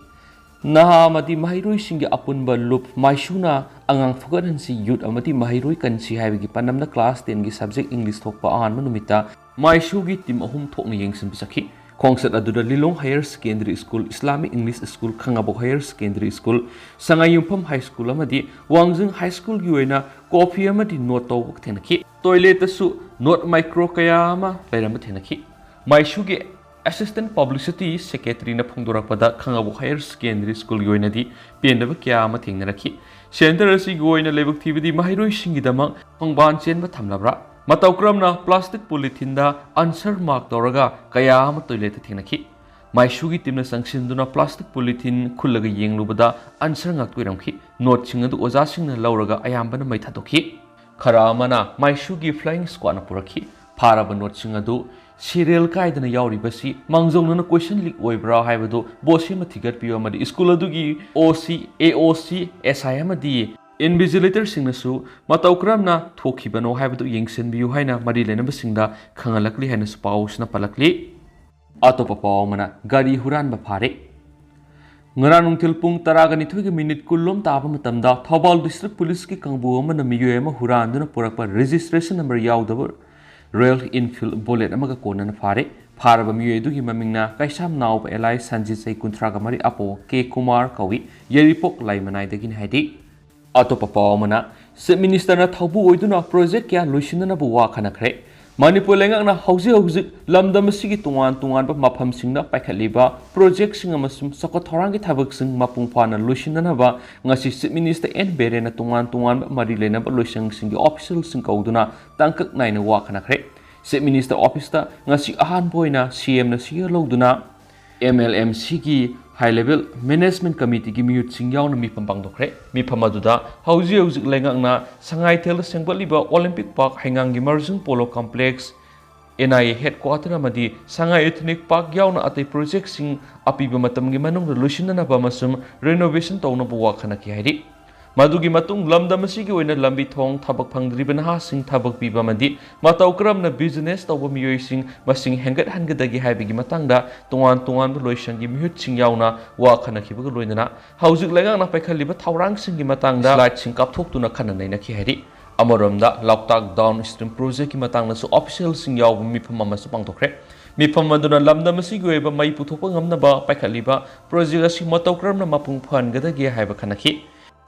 ꯅꯍꯥ ꯑꯃꯗꯤ ꯃꯍꯩꯔꯣꯏꯁꯤꯡꯒꯤ ꯑꯄꯨꯟꯕ ꯂꯨꯞ ꯃꯥꯏꯁꯨꯅ ꯑꯉꯥꯡ ꯐꯒꯠꯍꯟꯁꯤ, ꯌꯨꯠ ꯑꯃꯗꯤ ꯃꯍꯩꯔꯣꯏ ꯀꯟꯁꯤ ꯍꯥꯏꯕꯒꯤ ꯄꯥꯟꯗꯝꯗ ꯀ꯭ꯂꯥꯁ ꯇꯦꯟꯒꯤ ꯁꯕꯖꯦꯛ ꯏꯪꯂꯤꯁ ꯊꯣꯛꯄ ꯑꯍꯥꯟꯕ ꯅꯨꯃꯤꯠꯇ ꯃꯥꯏꯁꯨꯒꯤ ꯇꯤꯝ ꯑꯍꯨꯝ ꯊꯣꯛꯅ ꯌꯦꯡꯁꯤꯟꯕ ꯆꯠꯈꯤ꯫ ꯈꯣꯡꯆꯠ ꯑꯗꯨꯗ Lilong higher secondary school, Islamic English school, Khangabok higher secondary school, Sangaiyumpham high school ꯑꯃꯗꯤ ꯋꯥꯡꯖꯤꯡ ꯍꯥꯏ ꯁ꯭ꯀꯨꯜꯒꯤ ꯑꯣꯏꯅ ꯀꯣꯐꯤ ꯑꯃꯗꯤ ꯅꯣꯠ ꯇꯧꯕ ꯊꯦꯡꯅꯈꯤ꯫ ꯇꯣꯏꯂꯦꯠꯇꯁꯨ ꯅꯣꯠ ꯃꯥꯏꯀ꯭ꯔꯣ ꯀꯌꯥ ꯑꯃ ꯂꯩꯔꯝꯕ ꯊꯦꯡꯅꯈꯤ꯫ ꯃꯥꯏꯁꯨꯒꯤ ꯑꯦꯁꯤꯁꯇꯦꯟꯠ ꯄꯕ꯭ꯂꯤꯁꯤꯇꯤ ꯁꯦꯀ꯭ꯔꯦꯇꯔꯤꯅ ꯐꯣꯡꯗꯣꯔꯛꯄꯗ, ꯈꯥꯉꯕꯣꯛ ꯍꯥꯌꯔ ꯁꯦꯀꯦꯟꯗꯔꯤ ꯁ꯭ꯀꯨꯜꯒꯤ ꯑꯣꯏꯅꯗꯤ ꯄꯦꯟꯗꯕ ꯀꯌꯥ ꯑꯃ ꯊꯦꯡꯅꯔꯛꯈꯤ꯫ ꯁꯦꯟꯇꯔ ꯑꯁꯤꯒꯤ ꯑꯣꯏꯅ ꯂꯥꯏꯕꯛ ꯊꯤꯕꯗꯤ ꯃꯍꯩꯔꯣꯏꯁꯤꯡꯒꯤꯗꯃꯛ ꯈꯣꯡꯕꯥꯟ ꯆꯦꯟꯕ ꯊꯝꯂꯕ꯭ꯔꯥ? ꯃꯇꯧ ꯀꯔꯝꯅ ꯄ꯭ꯂꯥꯁꯇꯤꯛ ꯄꯣꯂꯤꯊꯤꯟꯗ ꯑꯟꯁꯔ ꯃꯥꯔꯛ ꯇꯧꯔꯒ ꯀꯌꯥ ꯑꯃ ꯇꯣꯏꯂꯦꯠꯇ ꯊꯦꯡꯅꯈꯤ꯫ ꯃꯥꯏꯁꯨꯒꯤ ꯇꯤꯝꯅ ꯆꯪꯁꯤꯟꯗꯨꯅ ꯄ꯭ꯂꯥꯁꯇꯤꯛ ꯄꯣꯂꯤꯊꯤꯟ ꯈꯨꯜꯂꯒ ꯌꯦꯡꯂꯨꯕꯗ ꯑꯟꯁꯔ ꯉꯥꯛꯇ ꯑꯣꯏꯔꯝꯈꯤ꯫ ꯅꯣꯠꯁꯤꯡ ꯑꯗꯨ ꯑꯣꯖꯥꯁꯤꯡꯅ ꯂꯧꯔꯒ ꯑꯌꯥꯝꯕꯅ ꯃꯩ ꯊꯥꯗꯣꯛꯈꯤ꯫ ꯈꯔ ꯑꯃꯅ ꯃꯥꯏꯁꯨꯒꯤ ꯐ꯭ꯂꯥꯏꯌꯤꯡ ꯁ꯭ꯀ꯭ꯋꯥꯗꯅ ꯄꯨꯔꯛꯈꯤ꯫ ꯐꯥꯔꯕ ꯅꯣꯠꯁꯤꯡ ꯑꯗꯨ ꯁꯤꯔꯤꯌꯦꯜ ꯀꯥꯏꯗꯅ ꯌꯥꯎꯔꯤꯕꯁꯤ ꯃꯥꯡꯖꯧꯅꯅ ꯀꯣꯏꯁꯟ ꯂꯤꯛ ꯑꯣꯏꯕ꯭ꯔꯥ ꯍꯥꯏꯕꯗꯨ ꯕꯣꯠ ꯁꯦꯝꯃ ꯊꯤꯒꯠꯄꯤꯌꯨ ꯑꯃꯗꯤ ꯁ꯭ꯀꯨꯜ ꯑꯗꯨꯒꯤ ꯑꯣ ꯁꯤ, ꯑꯦ ꯑꯣ ꯁꯤ, ꯑꯦꯁ ꯑꯥꯏ ꯑꯃꯗꯤ ꯏꯟꯚꯤꯖꯤꯂꯦꯇꯔꯁꯤꯡꯅꯁꯨ ꯃꯇꯧ ꯀꯔꯝꯅ ꯊꯣꯛꯈꯤꯕꯅꯣ ꯍꯥꯏꯕꯗꯨ ꯌꯦꯡꯁꯤꯟꯕꯤꯌꯨ ꯍꯥꯏꯅ ꯃꯔꯤ ꯂꯩꯅꯕꯁꯤꯡꯗ ꯈꯪꯍꯜꯂꯛꯂꯤ ꯍꯥꯏꯅꯁꯨ ꯄꯥꯎꯁꯤꯅ ꯄꯜꯂꯛꯂꯤ꯫ ꯑꯇꯣꯞꯄ ꯄꯥꯎ ꯑꯃꯅ, ꯒꯥꯔꯤ ꯍꯨꯔꯥꯟꯕ ꯐꯥꯔꯦ꯫ ꯉꯔꯥꯡ ꯅꯨꯡꯊꯤꯜ ꯄꯨꯡ ꯇꯔꯥꯒ ꯅꯤꯊꯣꯏꯒ ꯃꯤꯅꯤꯠ ꯀꯨꯟꯂꯣꯝ ꯇꯥꯕ ꯃꯇꯝꯗ ꯊꯧꯕꯥꯜ ꯗꯤꯁꯇ꯭ꯔꯤꯛ ꯄꯨꯂꯤꯁꯀꯤ ꯀꯥꯡꯕꯨ ꯑꯃꯅ ꯃꯤꯑꯣꯏ ꯑꯃ ꯍꯨꯔꯥꯟꯗꯨꯅ ꯄꯨꯔꯛꯄ ꯔꯦꯖꯤꯁꯇ꯭ꯔꯦꯁꯟ ꯅꯝꯕꯔ ꯌꯥꯎꯗꯕ ꯔꯣꯌꯦꯜ ꯏꯟꯐꯤꯜꯗ ꯕꯨꯂꯦꯠ ꯑꯃꯒ ꯀꯣꯟꯅꯅ ꯐꯥꯔꯦ꯫ ꯐꯥꯔꯕ ꯃꯤꯑꯣꯏ ꯑꯗꯨꯒꯤ ꯃꯃꯤꯡꯅ ꯀꯩꯁꯥꯝ ꯅꯥꯎꯕ ꯑꯦꯂꯥꯏꯁ ꯁꯟꯖꯤꯠ, ꯆꯍꯤ ꯀꯨꯟꯊ꯭ꯔꯥꯒ ꯃꯔꯤ, ꯑꯄꯧ ꯀꯦ ꯀꯨꯃꯥꯔ ꯀꯧꯏ, ꯌꯥꯏꯔꯤꯄꯣꯛ ꯂꯩꯃꯅꯥꯏꯗꯒꯤꯅꯤ ꯍꯥꯏꯔꯤ꯫ ꯑꯇꯣꯞꯄ ꯄꯥꯎ ꯑꯃꯅ, ꯆꯤꯐ ꯃꯤꯅꯤꯁꯇꯔꯅ ꯊꯧꯕꯨ ꯑꯣꯏꯗꯨꯅ ꯄ꯭ꯔꯣꯖꯦꯛ ꯀꯌꯥ ꯂꯣꯏꯁꯤꯟꯅꯅꯕ ꯋꯥ ꯈꯟꯅꯈ꯭ꯔꯦ꯫ ꯃꯅꯤꯄꯨꯔ ꯂꯩꯉꯥꯛꯅ ꯍꯧꯖꯤꯛ ꯍꯧꯖꯤꯛ ꯂꯝꯗꯝ ꯑꯁꯤꯒꯤ ꯇꯣꯉꯥꯟ ꯇꯣꯉꯥꯟꯕ ꯃꯐꯝꯁꯤꯡꯗ ꯄꯥꯏꯈꯠꯂꯤꯕ ꯄ꯭ꯔꯣꯖꯦꯛꯁꯤꯡ ꯑꯃꯁꯨꯡ ꯆꯥꯎꯈꯠ ꯊꯧꯔꯥꯡꯒꯤ ꯊꯕꯛꯁꯤꯡ ꯃꯄꯨꯡ ꯐꯥꯅ ꯂꯣꯏꯁꯤꯟꯅꯅꯕ ꯉꯁꯤ Chief Minister ꯑꯦꯟ ꯕꯤꯔꯦꯟꯅ ꯇꯣꯉꯥꯟ ꯇꯣꯉꯥꯟꯕ ꯃꯔꯤ ꯂꯩꯅꯕ ꯂꯣꯏꯁꯪꯁꯤꯡꯒꯤ officialꯁꯤꯡ ꯀꯧꯗꯨꯅ ꯇꯥꯡꯀꯛ ꯅꯥꯏꯅ ꯋꯥ ꯈꯟꯅꯈ꯭ꯔꯦ꯫ Chief Minister officeꯇ ꯉꯁꯤ ꯑꯍꯥꯟꯕ ꯑꯣꯏꯅ CMꯅ ꯁꯤꯌꯔ ꯂꯧꯗꯨꯅ MLMCꯒꯤ High Level Management Committeeꯒꯤ ꯃꯤꯍꯨꯠꯁꯤꯡ ꯌꯥꯎꯅ ꯃꯤꯐꯝ ꯄꯥꯡꯊꯣꯛꯈ꯭ꯔꯦ꯫ ꯃꯤꯐꯝ ꯑꯗꯨꯗ ꯍꯧꯖꯤꯛ ꯍꯧꯖꯤꯛ ꯂꯩꯉꯥꯛꯅ ꯁꯉꯥꯏꯊꯦꯜꯗ ꯁꯦꯝꯒꯠꯂꯤꯕ Olympic Park, ꯍꯩꯉꯥꯡꯒꯤ Marjan Polo Complex, NIA headquarter ꯑꯃꯗꯤ ꯁꯉꯥꯏ Ethnic Park ꯌꯥꯎꯅ ꯑꯇꯩ ꯄ꯭ꯔꯣꯖꯦꯛꯁꯤꯡ ꯑꯄꯤꯕ ꯃꯇꯝꯒꯤ ꯃꯅꯨꯡꯗ ꯂꯣꯏꯁꯤꯟꯅꯅꯕ ꯑꯃꯁꯨꯡ renovation ꯇꯧꯅꯕ ꯋꯥ ꯈꯟꯅꯈꯤ ꯍꯥꯏꯔꯤ꯫ ꯃꯗꯨꯒꯤ ꯃꯇꯨꯡ ꯂꯝꯗꯝ ꯑꯁꯤꯒꯤ ꯑꯣꯏꯅ ꯂꯝꯕꯤ ꯊꯣꯡ, ꯊꯕꯛ ꯐꯪꯗ꯭ꯔꯤꯕ ꯅꯍꯥꯁꯤꯡ ꯊꯕꯛ ꯄꯤꯕ ꯑꯃꯗꯤ ꯃꯇꯧ ꯀꯔꯝꯅ business ꯇꯧꯕ ꯃꯤꯑꯣꯏꯁꯤꯡ ꯃꯁꯤꯡ ꯍꯦꯟꯒꯠꯍꯟꯒꯗꯒꯦ ꯍꯥꯏꯕꯒꯤ ꯃꯇꯥꯡꯗ ꯇꯣꯉꯥꯟ ꯇꯣꯉꯥꯟꯕ ꯂꯣꯏꯁꯪꯒꯤ ꯃꯤꯍꯨꯠꯁꯤꯡ ꯌꯥꯎꯅ ꯋꯥ ꯈꯟꯅꯈꯤꯕꯒ ꯂꯣꯏꯅꯅ ꯍꯧꯖꯤꯛ ꯂꯩꯉꯥꯛꯅ ꯄꯥꯏꯈꯠꯂꯤꯕ ꯊꯧꯔꯥꯡꯁꯤꯡꯒꯤ ꯃꯇꯥꯡꯗ slideꯁꯤꯡ ꯀꯥꯞꯊꯣꯛꯇꯨꯅ ꯈꯟꯅ ꯅꯩꯅꯈꯤ ꯍꯥꯏꯔꯤ꯫ ꯑꯃꯔꯣꯝꯗ ꯂꯣꯛꯇꯥꯛ Downstream Projectꯀꯤ ꯃꯇꯥꯡꯗꯁꯨ officialꯁꯤꯡ ꯌꯥꯎꯕ ꯃꯤꯐꯝ ꯑꯃꯁꯨ ꯄꯥꯡꯊꯣꯛꯈ꯭ꯔꯦ꯫ ꯃꯤꯐꯝ ꯑꯗꯨꯅ ꯂꯝꯗꯝ ꯑꯁꯤꯒꯤ ꯑꯣꯏꯕ ꯃꯩ ꯄꯨꯊꯣꯛꯄ ꯉꯝꯅꯕ ꯄꯥꯏꯈꯠꯂꯤꯕ ꯄ꯭ꯔꯣꯖꯦꯛ ꯑꯁꯤ ꯃꯇꯧ ꯀꯔꯝꯅ ꯃꯄꯨꯡ ꯐꯥꯍꯟꯒꯗꯒꯦ ꯍꯥꯏꯕ ꯈꯟꯅꯈꯤ꯫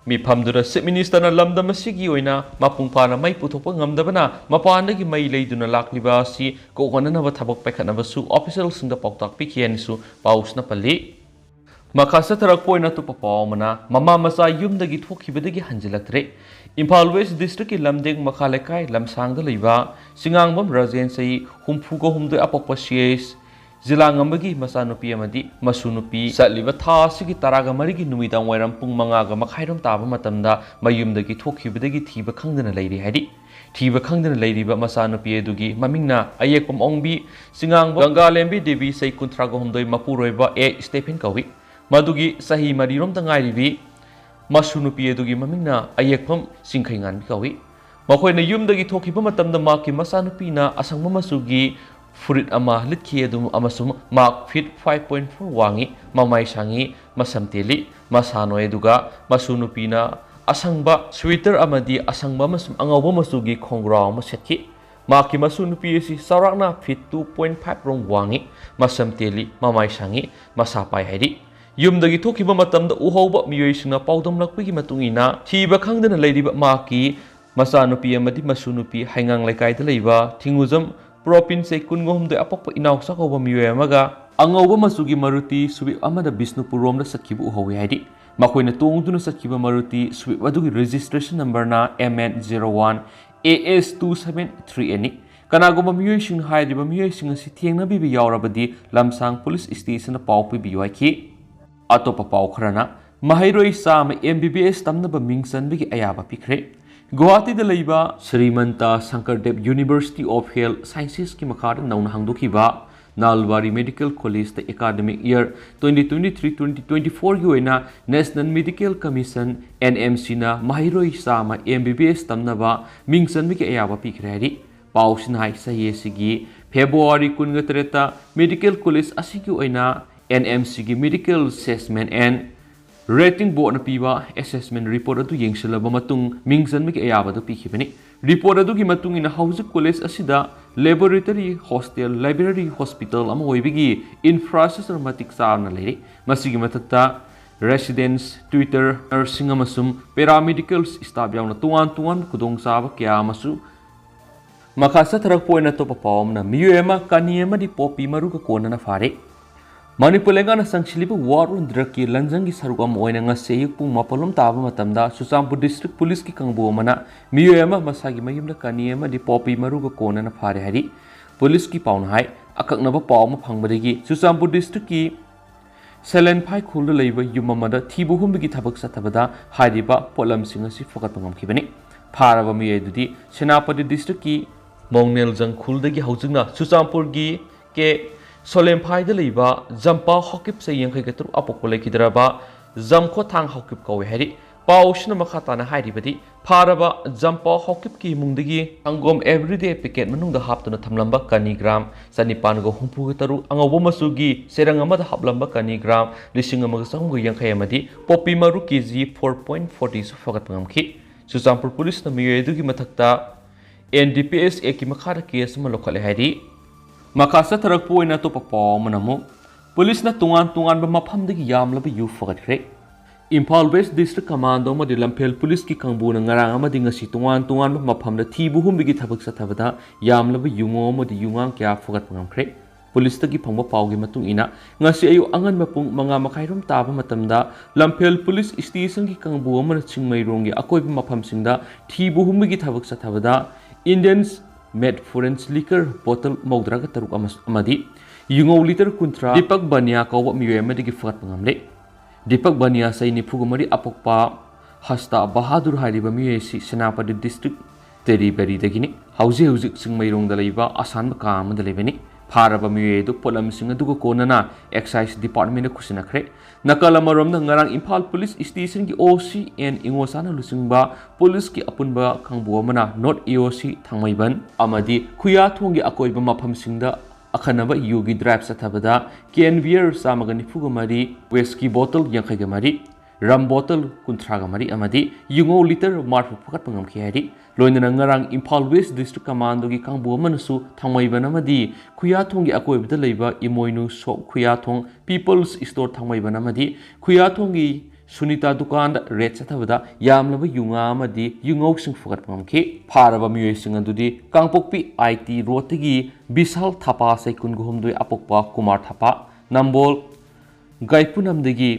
ꯃꯤꯐꯝꯗꯨꯗ Chief Ministerꯅ ꯂꯝꯗꯝ ꯑꯁꯤꯒꯤ ꯑꯣꯏꯅ ꯃꯄꯨꯡ ꯐꯥꯅ ꯃꯩ ꯄꯨꯊꯣꯛꯄ ꯉꯝꯗꯕꯅ ꯃꯄꯥꯟꯗꯒꯤ ꯃꯩ ꯂꯩꯗꯨꯅ ꯂꯥꯛꯂꯤꯕ ꯑꯁꯤ ꯀꯣꯛꯍꯟꯅꯅꯕ ꯊꯕꯛ ꯄꯥꯏꯈꯠꯅꯕꯁꯨ officialꯁꯤꯡꯗ ꯄꯥꯎꯇꯥꯛ ꯄꯤꯈꯤ ꯍꯥꯏꯅꯁꯨ ꯄꯥꯎꯁꯤꯅ ꯄꯜꯂꯤ꯫ ꯃꯈꯥ ꯆꯠꯊꯔꯛꯄ ꯑꯣꯏꯅ ꯑꯇꯣꯞꯄ ꯄꯥꯎ ꯑꯃꯅ, ꯃꯃꯥ ꯃꯆꯥ ꯌꯨꯝꯗꯒꯤ ꯊꯣꯛꯈꯤꯕꯗꯒꯤ ꯍꯟꯖꯤꯜꯂꯛꯇ꯭ꯔꯦ꯫ ꯏꯝꯐꯥꯜ West Districtꯀꯤ ꯂꯝꯗꯦꯡ ꯃꯈꯥ ꯂꯩꯀꯥꯏ ꯂꯝꯁꯥꯡꯗ ꯂꯩꯕ ꯆꯤꯉꯥꯡꯕꯝ ꯔꯥꯖꯦꯟ, ꯆꯍꯤ ꯍꯨꯝꯐꯨꯒ ꯍꯨꯝꯗꯣꯏ, ꯑꯄꯣꯛꯄ ꯁꯤ ꯑꯩꯆ ꯖꯤꯂꯥꯉꯝꯕꯒꯤ ꯃꯆꯥꯅꯨꯄꯤ ꯑꯃꯗꯤ ꯃꯁꯨ ꯅꯨꯄꯤ ꯆꯠꯂꯤꯕ ꯊꯥ ꯑꯁꯤꯒꯤ ꯇꯔꯥꯒ ꯃꯔꯤꯒꯤ ꯅꯨꯃꯤꯗꯥꯡ ꯋꯥꯏꯔꯝ ꯄꯨꯡ ꯃꯉꯥꯒ ꯃꯈꯥꯏꯔꯣꯝ ꯇꯥꯕ ꯃꯇꯝꯗ ꯃꯌꯨꯝꯗꯒꯤ ꯊꯣꯛꯈꯤꯕꯗꯒꯤ ꯊꯤꯕ ꯈꯪꯗꯅ ꯂꯩꯔꯤ ꯍꯥꯏꯔꯤ꯫ ꯊꯤꯕ ꯈꯪꯗꯅ ꯂꯩꯔꯤꯕ ꯃꯆꯥꯅꯨꯄꯤ ꯑꯗꯨꯒꯤ ꯃꯃꯤꯡꯅ ꯑꯌꯦꯛꯄꯝ ꯑꯣꯡꯕꯤ, ꯆꯤꯉꯥꯡꯕꯝ ꯒꯪꯒꯥꯂꯦꯝꯕꯤ ꯗꯦꯕꯤ, ꯆꯍꯤ ꯀꯨꯟꯊ꯭ꯔꯥꯒ ꯍꯨꯝꯗꯣꯏ, ꯃꯄꯨꯔꯣꯏꯕ ꯑꯦ ꯁ꯭ꯇꯦꯐꯦꯟ ꯀꯧꯏ꯫ ꯃꯗꯨꯒꯤ ꯆꯍꯤ ꯃꯔꯤꯔꯣꯝꯇ ꯉꯥꯏꯔꯤꯕꯤ ꯃꯁꯨ ꯅꯨꯄꯤ ꯑꯗꯨꯒꯤ ꯃꯃꯤꯡꯅ ꯑꯌꯦꯛꯐꯝ ꯆꯤꯡꯈꯩꯉꯥꯟꯕꯤ ꯀꯧꯏ꯫ ꯃꯈꯣꯏꯅ ꯌꯨꯝꯗꯒꯤ ꯊꯣꯛꯈꯤꯕ ꯃꯇꯝꯗ ꯃꯍꯥꯛꯀꯤ ꯃꯆꯥꯅꯨꯄꯤꯅ ꯑꯁꯪꯕ ꯃꯆꯨꯒꯤ ꯐꯨꯔꯤꯠ ꯑꯃ ꯂꯤꯠꯈꯤ ꯑꯗꯨ ꯑꯃꯁꯨꯡ ꯃꯍꯥꯛ feet five point four ꯋꯥꯡꯏ, ꯃꯃꯥꯏ ꯁꯥꯡꯏ, ꯃꯁꯝ ꯇꯦꯜꯂꯤ, ꯃꯁꯥ ꯅꯣꯏ, ꯑꯗꯨꯒ ꯃꯁꯨ ꯅꯨꯄꯤꯅ ꯑꯁꯪꯕ sweater ꯑꯃꯗꯤ ꯑꯁꯪꯕ ꯑꯃꯁꯨꯡ ꯑꯉꯧꯕ ꯃꯆꯨꯒꯤ ꯈꯣꯡꯒ꯭ꯔꯥꯎ ꯑꯃ ꯁꯦꯠꯈꯤ꯫ ꯃꯍꯥꯛꯀꯤ ꯃꯁꯨ ꯅꯨꯄꯤ ꯑꯁꯤ ꯆꯥꯎꯔꯥꯛꯅ feet two point five ꯔꯣꯝ ꯋꯥꯡꯏ, ꯃꯁꯝ ꯇꯦꯜꯂꯤ, ꯃꯃꯥꯏ ꯁꯥꯡꯏ, ꯃꯁꯥ ꯄꯥꯏ ꯍꯥꯏꯔꯤ꯫ ꯌꯨꯝꯗꯒꯤ ꯊꯣꯛꯈꯤꯕ ꯃꯇꯝꯗ ꯎꯍꯧꯕ ꯃꯤꯑꯣꯏꯁꯤꯡꯅ ꯄꯥꯎꯗꯝꯂꯛꯄꯒꯤ ꯃꯇꯨꯡ ꯏꯟꯅ, ꯊꯤꯕ ꯈꯪꯗꯅ ꯂꯩꯔꯤꯕ ꯃꯍꯥꯛꯀꯤ ꯃꯆꯥꯅꯨꯄꯤ ꯑꯃꯗꯤ ꯃꯁꯨ ꯅꯨꯄꯤ ꯍꯩꯉꯥꯡ ꯂꯩꯀꯥꯏꯗ ꯂꯩꯕ ꯊꯤꯡꯉꯨꯖꯝ ꯄ꯭ꯔꯣꯄꯤꯟ ꯆꯍꯤ ꯀꯨꯟꯒ ꯍꯨꯝꯗꯣꯏ ꯑꯄꯣꯛꯄ ꯏꯅꯥꯎꯆꯥ ꯀꯧꯕ ꯃꯤꯑꯣꯏ ꯑꯃꯒ ꯑꯉꯧꯕ ꯃꯆꯨꯒꯤ ꯃꯔꯨꯇꯤ ꯁ꯭ꯋꯤꯞ ꯑꯃꯗ ꯕꯤꯁꯅꯨꯄꯨꯔ ꯔꯣꯝꯗ ꯆꯠꯈꯤꯕ ꯎꯍꯧꯏ ꯍꯥꯏꯔꯤ꯫ ꯃꯈꯣꯏꯅ ꯇꯣꯡꯗꯨꯅ ꯆꯠꯈꯤꯕ ꯃꯔꯨꯇꯤ ꯁ꯭ꯋꯤꯞ ꯑꯗꯨꯒꯤ registration number ꯅ M N zero one A S two seven three N ꯅꯤ꯫ ꯀꯅꯥꯒꯨꯝꯕ ꯃꯤꯑꯣꯏꯁꯤꯡꯅ ꯍꯥꯏꯔꯤꯕ ꯃꯤꯑꯣꯏꯁꯤꯡ ꯑꯁꯤ ꯊꯦꯡꯅꯕꯤꯕ ꯌꯥꯎꯔꯕꯗꯤ ꯂꯝꯁꯥꯡ ꯄꯨꯂꯤꯁ ꯁ꯭ꯇꯦꯁꯟꯗ ꯄꯥꯎ ꯄꯤꯕꯤꯌꯨ ꯍꯥꯏꯈꯤ꯫ ꯑꯇꯣꯞꯄ ꯄꯥꯎ ꯈꯔꯅ ꯃꯍꯩꯔꯣꯏ ꯆꯥꯝꯃ M B B S ꯇꯝꯅꯕ ꯃꯤꯡ ꯆꯟꯕꯒꯤ ꯑꯌꯥꯕ ꯄꯤꯈ꯭ꯔꯦ꯫ ꯒꯨꯋꯥꯍꯥꯇꯤꯗ ꯂꯩꯕ ꯁ꯭ꯔꯤꯃꯟꯇ ꯁꯪꯀꯔꯗꯦꯕ University of Health Sciences ꯀꯤ ꯃꯈꯥꯗ ꯅꯧꯅ ꯍꯥꯡꯗꯣꯛꯈꯤꯕ ꯅꯥꯜꯕꯥꯔꯤ Medical College ꯇ academic year twenty twenty-three twenty twenty-four ꯒꯤ ꯑꯣꯏꯅ National Medical Commission, N M C ꯅ ꯃꯍꯩꯔꯣꯏ ꯆꯥꯝꯃ M B B S ꯇꯝꯅꯕ ꯃꯤꯡ ꯆꯟꯕꯒꯤ ꯑꯌꯥꯕ ꯄꯤꯈ꯭ꯔꯦ ꯍꯥꯏꯔꯤ꯫ ꯄꯥꯎꯁꯤꯅ ꯍꯥꯏ, ꯆꯍꯤ ꯑꯁꯤꯒꯤ ꯐꯦꯕ꯭ꯔꯨꯋꯥꯔꯤ ꯀꯨꯟꯒ ꯇꯔꯦꯠꯇ medical college ꯑꯁꯤꯒꯤ ꯑꯣꯏꯅ N M C ꯒꯤ Medical Assessment and Rating Board ꯅ ꯄꯤꯕ assessment report ꯑꯗꯨ ꯌꯦꯡꯁꯤꯜꯂꯕ ꯃꯇꯨꯡ ꯃꯤꯡ ꯆꯟꯕꯒꯤ ꯑꯌꯥꯕ ꯑꯗꯨ ꯄꯤꯈꯤꯕꯅꯤ꯫ Report ꯑꯗꯨꯒꯤ ꯃꯇꯨꯡ ꯏꯟꯅ ꯍꯧꯖꯤꯛ college ꯑꯁꯤꯗ laboratory, hostel, library, hospital ꯑꯃ ꯑꯣꯏꯕꯒꯤ infrastructure ꯃꯇꯤꯛ ꯆꯥꯅ ꯂꯩꯔꯤ꯫ ꯃꯁꯤꯒꯤ ꯃꯊꯛꯇ residents, tutor, nursing ꯑꯃꯁꯨꯡ paramedical staff ꯌꯥꯎꯅ ꯇꯣꯉꯥꯟ ꯇꯣꯉꯥꯟꯕ ꯈꯨꯗꯣꯡꯆꯥꯕ ꯀꯌꯥ ꯑꯃꯁꯨ ꯃꯈꯥ ꯆꯠꯊꯔꯛꯄ ꯑꯣꯏꯅ ꯑꯇꯣꯞꯄ ꯄꯥꯎ ꯑꯃꯅ ꯃꯤꯑꯣꯏ ꯑꯃ ꯀꯥꯅꯤ ꯑꯃꯗꯤ ꯄꯣꯄꯤ ꯃꯔꯨꯒ ꯀꯣꯟꯅꯅ ꯐꯥꯔꯦ꯫ ꯃꯅꯤꯄꯨꯔ ꯂꯩꯉꯥꯛꯅ ꯆꯪꯁꯤꯜꯂꯤꯕ war on drug ꯀꯤ ꯂꯟꯖꯪꯒꯤ ꯁꯔꯨꯛ ꯑꯃ ꯑꯣꯏꯅ ꯉꯁꯤ ꯑꯌꯨꯛ ꯄꯨꯡ ꯃꯥꯄꯜ ꯂꯣꯝ ꯇꯥꯕ ꯃꯇꯝꯗ ꯆꯨꯔꯆꯥꯟꯄꯨꯔ district police ꯀꯤ ꯀꯥꯡꯕꯨ ꯑꯃꯅ ꯃꯤꯑꯣꯏ ꯑꯃ ꯃꯁꯥꯒꯤ ꯃꯌꯨꯝꯗ ꯀꯥꯅꯤ ꯑꯃꯗꯤ ꯄꯣꯄꯤ ꯃꯔꯨꯒ ꯀꯣꯟꯅꯅ ꯐꯥꯔꯦ ꯍꯥꯏꯔꯤ꯫ Police ꯀꯤ ꯄꯥꯎꯅ ꯍꯥꯏ, ꯑꯀꯛꯅꯕ ꯄꯥꯎ ꯑꯃ ꯐꯪꯕꯗꯒꯤ ꯆꯨꯔꯆꯥꯟꯄꯨꯔ district ꯀꯤ ꯁꯦꯂꯦꯟꯐꯥꯏ ꯈꯨꯜꯗ ꯂꯩꯕ ꯌꯨꯝ ꯑꯃꯗ ꯊꯤꯕ ꯍꯨꯝꯕꯒꯤ ꯊꯕꯛ ꯆꯠꯊꯕꯗ ꯍꯥꯏꯔꯤꯕ ꯄꯣꯠꯂꯝꯁꯤꯡ ꯑꯁꯤ ꯐꯒꯠꯄ ꯉꯝꯈꯤꯕꯅꯤ꯫ ꯐꯥꯔꯕ ꯃꯤꯑꯣꯏ ꯑꯗꯨꯗꯤ ꯁꯦꯅꯥꯄꯇꯤ district ꯀꯤ ꯃꯣꯡꯅꯦꯜꯖꯪ ꯈꯨꯜꯗꯒꯤ ꯍꯧꯖꯤꯛꯅ ꯆꯨꯔꯆꯥꯟꯄꯨꯔꯒꯤ ꯀꯦ ꯁꯣꯂꯦꯝꯐꯥꯏꯗ ꯂꯩꯕ ꯖꯝꯄꯥ ꯍꯥꯎꯀꯤꯞ ꯆꯍꯤ ꯌꯥꯡꯈꯩꯒ ꯇꯔꯨꯛ ꯑꯄꯣꯛꯄ ꯂꯩꯈꯤꯗ꯭ꯔꯕ ꯖꯝꯈꯣꯊꯥꯡ ꯍꯥꯎꯀꯤꯞ ꯀꯧꯏ ꯍꯥꯏꯔꯤ꯫ ꯄꯥꯎꯁꯤꯅ ꯃꯈꯥ ꯇꯥꯅ ꯍꯥꯏꯔꯤꯕꯗꯤ, ꯐꯥꯔꯕ ꯖꯝꯄꯥ ꯍꯥꯎꯀꯤꯞꯀꯤ ꯏꯃꯨꯡꯗꯒꯤ ꯁꯪꯒꯣꯝ everyday packet ꯃꯅꯨꯡꯗ ꯍꯥꯞꯇꯨꯅ ꯊꯝꯂꯝꯕ ꯀꯅꯤ gram ꯆꯅꯤꯄꯥꯟꯒ ꯍꯨꯝꯐꯨꯒ ꯇꯔꯨꯛ, ꯑꯉꯧꯕ ꯃꯆꯨꯒꯤ ꯆꯦꯔꯪ ꯑꯃꯗ ꯍꯥꯞꯂꯝꯕ ꯀꯅꯤ gram ꯂꯤꯁꯤꯡ ꯑꯃꯒ ꯆꯍꯨꯝꯒ ꯌꯥꯡꯈꯩ ꯑꯃꯗꯤ ꯄꯣꯄꯤ ꯃꯔꯨ K G four point forty ꯁꯨ ꯐꯒꯠꯄ ꯉꯝꯈꯤ꯫ ꯆꯨꯔꯆꯥꯟꯄꯨꯔ police ꯅ ꯃꯤꯑꯣꯏ ꯑꯗꯨꯒꯤ ꯃꯊꯛꯇ N D P S Act ꯀꯤ ꯃꯈꯥꯗ case ꯑꯃ ꯂꯧꯈꯠꯂꯦ ꯍꯥꯏꯔꯤ꯫ ꯃꯈꯥ ꯆꯠꯊꯔꯛꯄ ꯑꯣꯏꯅ ꯑꯇꯣꯞꯄ ꯄꯥꯎ ꯑꯃꯅ ꯑꯃꯨꯛ, police ꯅ ꯇꯣꯉꯥꯟ ꯇꯣꯉꯥꯟꯕ ꯃꯐꯝꯗꯒꯤ ꯌꯥꯝꯂꯕ ꯌꯨ ꯐꯒꯠꯈ꯭ꯔꯦ꯫ ꯏꯝꯐꯥꯜ ꯋꯦꯁ ꯗꯤꯁꯇ꯭ꯔꯤꯛ ꯀꯃꯥꯟꯗꯣ ꯑꯃꯗꯤ ꯂꯝꯐꯦꯜ ꯄꯨꯂꯤꯁꯀꯤ ꯀꯥꯡꯕꯨꯅ ꯉꯔꯥꯡ ꯑꯃꯗꯤ ꯉꯁꯤ ꯇꯣꯉꯥꯟ ꯇꯣꯉꯥꯟꯕ ꯃꯐꯝꯗ ꯊꯤꯕ ꯍꯨꯝꯕꯒꯤ ꯊꯕꯛ ꯆꯠꯊꯕꯗ ꯌꯥꯝꯂꯕ ꯌꯨꯉꯧ ꯑꯃꯗꯤ ꯌꯨꯉꯥꯡ ꯀꯌꯥ ꯐꯒꯠꯄ ꯉꯝꯈ꯭ꯔꯦ꯫ ꯄꯨꯂꯤꯁꯇꯒꯤ ꯐꯪꯕ ꯄꯥꯎꯒꯤ ꯃꯇꯨꯡ ꯏꯟꯅ, ꯉꯁꯤ ꯑꯌꯨꯛ ꯑꯉꯟꯕ ꯄꯨꯡ ꯃꯉꯥ ꯃꯈꯥꯏꯔꯣꯝ ꯇꯥꯕ ꯃꯇꯝꯗ ꯂꯝꯐꯦꯜ ꯄꯨꯂꯤꯁ ꯁ꯭ꯇꯦꯁꯟꯒꯤ ꯀꯥꯡꯕꯨ ꯑꯃꯅ ꯆꯤꯡꯃꯩꯔꯣꯡꯒꯤ ꯑꯀꯣꯏꯕ ꯃꯐꯝꯁꯤꯡꯗ ꯊꯤꯕ ꯍꯨꯝꯕꯒꯤ ꯊꯕꯛ ꯆꯠꯊꯕꯗ Indians made foreign liquor bottle ꯃꯧꯗ꯭ꯔꯥꯒ ꯇꯔꯨꯛ ꯑꯃ-, ꯑꯃꯗꯤ ꯌꯨꯉꯧ ꯂꯤꯇꯔ ꯀꯨꯟꯊ꯭ꯔꯥ ꯗꯤꯄꯛ ꯕꯅꯤꯌꯥ ꯀꯧꯕ ꯃꯤꯑꯣꯏ ꯑꯃꯗꯒꯤ ꯐꯒꯠꯄ ꯉꯝꯂꯦ꯫ ꯗꯤꯄꯛ ꯕꯅꯤꯌꯥ, ꯆꯍꯤ ꯅꯤꯐꯨꯒ ꯃꯔꯤ, ꯑꯄꯣꯛꯄ ꯍꯁꯇꯥ ꯕꯍꯥꯗꯨꯔ ꯍꯥꯏꯔꯤꯕ ꯃꯤꯑꯣꯏ ꯑꯁꯤ ꯁꯦꯅꯥꯄꯇꯤ ꯗꯤꯁꯇ꯭ꯔꯤꯛ ꯇꯦꯔꯤꯕꯦꯔꯤꯗꯒꯤꯅꯤ꯫ ꯍꯧꯖꯤꯛ ꯍꯧꯖꯤꯛ ꯆꯤꯡꯃꯩꯔꯣꯡꯗ ꯂꯩꯕ ꯑꯁꯥꯟꯕ ꯀꯥ ꯑꯃꯗ ꯂꯩꯕꯅꯤ꯫ ꯐꯥꯔꯕ ꯃꯤꯑꯣꯏ ꯑꯗꯨ ꯄꯣꯠꯂꯝꯁꯤꯡ ꯑꯗꯨꯒ ꯀꯣꯟꯅꯅ ꯑꯦꯛꯁꯥꯏꯁ ꯗꯤꯄꯥꯔꯠꯃꯦꯟꯗ ꯈꯨꯠꯁꯤꯟꯅꯈ꯭ꯔꯦ꯫ ꯅꯥꯀꯜ ꯑꯃꯔꯣꯝꯗ, ꯉꯔꯥꯡ ꯏꯝꯐꯥꯜ ꯄꯨꯂꯤꯁ ꯁ꯭ꯇꯦꯁꯟꯒꯤ ꯑꯣ ꯁꯤ ꯑꯦꯟ ꯏꯉꯣꯁꯥꯅ ꯂꯨꯆꯤꯡꯕ ꯄꯨꯂꯤꯁꯀꯤ ꯑꯄꯨꯟꯕ ꯀꯥꯡꯕꯨ ꯑꯃꯅ ꯅꯣꯔꯠ ꯑꯦ ꯑꯣ ꯁꯤ ꯊꯥꯡꯃꯩꯕꯟ ꯑꯃꯗꯤ ꯈꯨꯌꯥꯊꯣꯡꯒꯤ ꯑꯀꯣꯏꯕ ꯃꯐꯝꯁꯤꯡꯗ ꯑꯈꯟꯅꯕ ꯌꯨꯒꯤ ꯗ꯭ꯔꯥꯏꯚ ꯆꯠꯊꯕꯗ ꯀꯦꯟ ꯕꯤꯌꯔ ꯆꯥꯝꯃꯒ ꯅꯤꯐꯨꯒ ꯃꯔꯤ, ꯋꯦꯁꯀꯤ ꯕꯣꯇꯜ ꯌꯥꯡꯈꯩꯒ ꯃꯔꯤ, ꯔꯝ ꯕꯣꯇꯜ ꯀꯨꯟꯊ꯭ꯔꯥꯒ ꯃꯔꯤ ꯑꯃꯗꯤ ꯌꯨꯉꯧ ꯂꯤꯇꯔ ꯃꯔꯐꯨ ꯐꯒꯠꯄ ꯉꯝꯈꯤ ꯍꯥꯏꯔꯤ꯫ ꯂꯣꯏꯅꯅ ꯉꯔꯥꯡ ꯏꯝꯐꯥꯜ ꯋꯦꯁ ꯗꯤꯁꯇ꯭ꯔꯤꯛ ꯀꯃꯥꯟꯗꯣꯒꯤ ꯀꯥꯡꯕꯨ ꯑꯃꯅꯁꯨ ꯊꯥꯡꯃꯩꯕꯟ ꯑꯃꯗꯤ ꯈꯨꯌꯥꯊꯣꯡꯒꯤ ꯑꯀꯣꯏꯕꯗ ꯂꯩꯕ ꯏꯃꯣꯏꯅꯨ ꯁꯣꯞ ꯈꯨꯌꯥꯊꯣꯡ, ꯄꯤꯄꯜꯁ ꯁ꯭ꯇꯣꯔ ꯊꯥꯡꯃꯩꯕꯟ ꯑꯃꯗꯤ ꯈꯨꯌꯥꯊꯣꯡꯒꯤ ꯁꯨꯅꯤꯇꯥ ꯗꯨꯀꯥꯟꯗ ꯔꯦꯗ ꯆꯠꯊꯕꯗ ꯌꯥꯝꯂꯕ ꯌꯨꯉꯥ ꯑꯃꯗꯤ ꯌꯨꯉꯧꯁꯤꯡ ꯐꯒꯠꯄ ꯉꯝꯈꯤ꯫ ꯐꯥꯔꯕ ꯃꯤꯑꯣꯏꯁꯤꯡ ꯑꯗꯨꯗꯤ ꯀꯥꯡꯄꯣꯛꯄꯤ ꯑꯥꯏ ꯇꯤ ꯔꯣꯗꯇꯒꯤ ꯕꯤꯁꯥꯜ ꯊꯥꯄꯥ, ꯆꯍꯤ ꯀꯨꯟꯒ ꯍꯨꯝꯗꯣꯏ, ꯑꯄꯣꯛꯄ ꯀꯨꯃꯥꯔ ꯊꯥꯄꯥ, ꯅꯝꯕꯣꯜ ꯒꯥꯏꯄꯨꯅꯝꯗꯒꯤ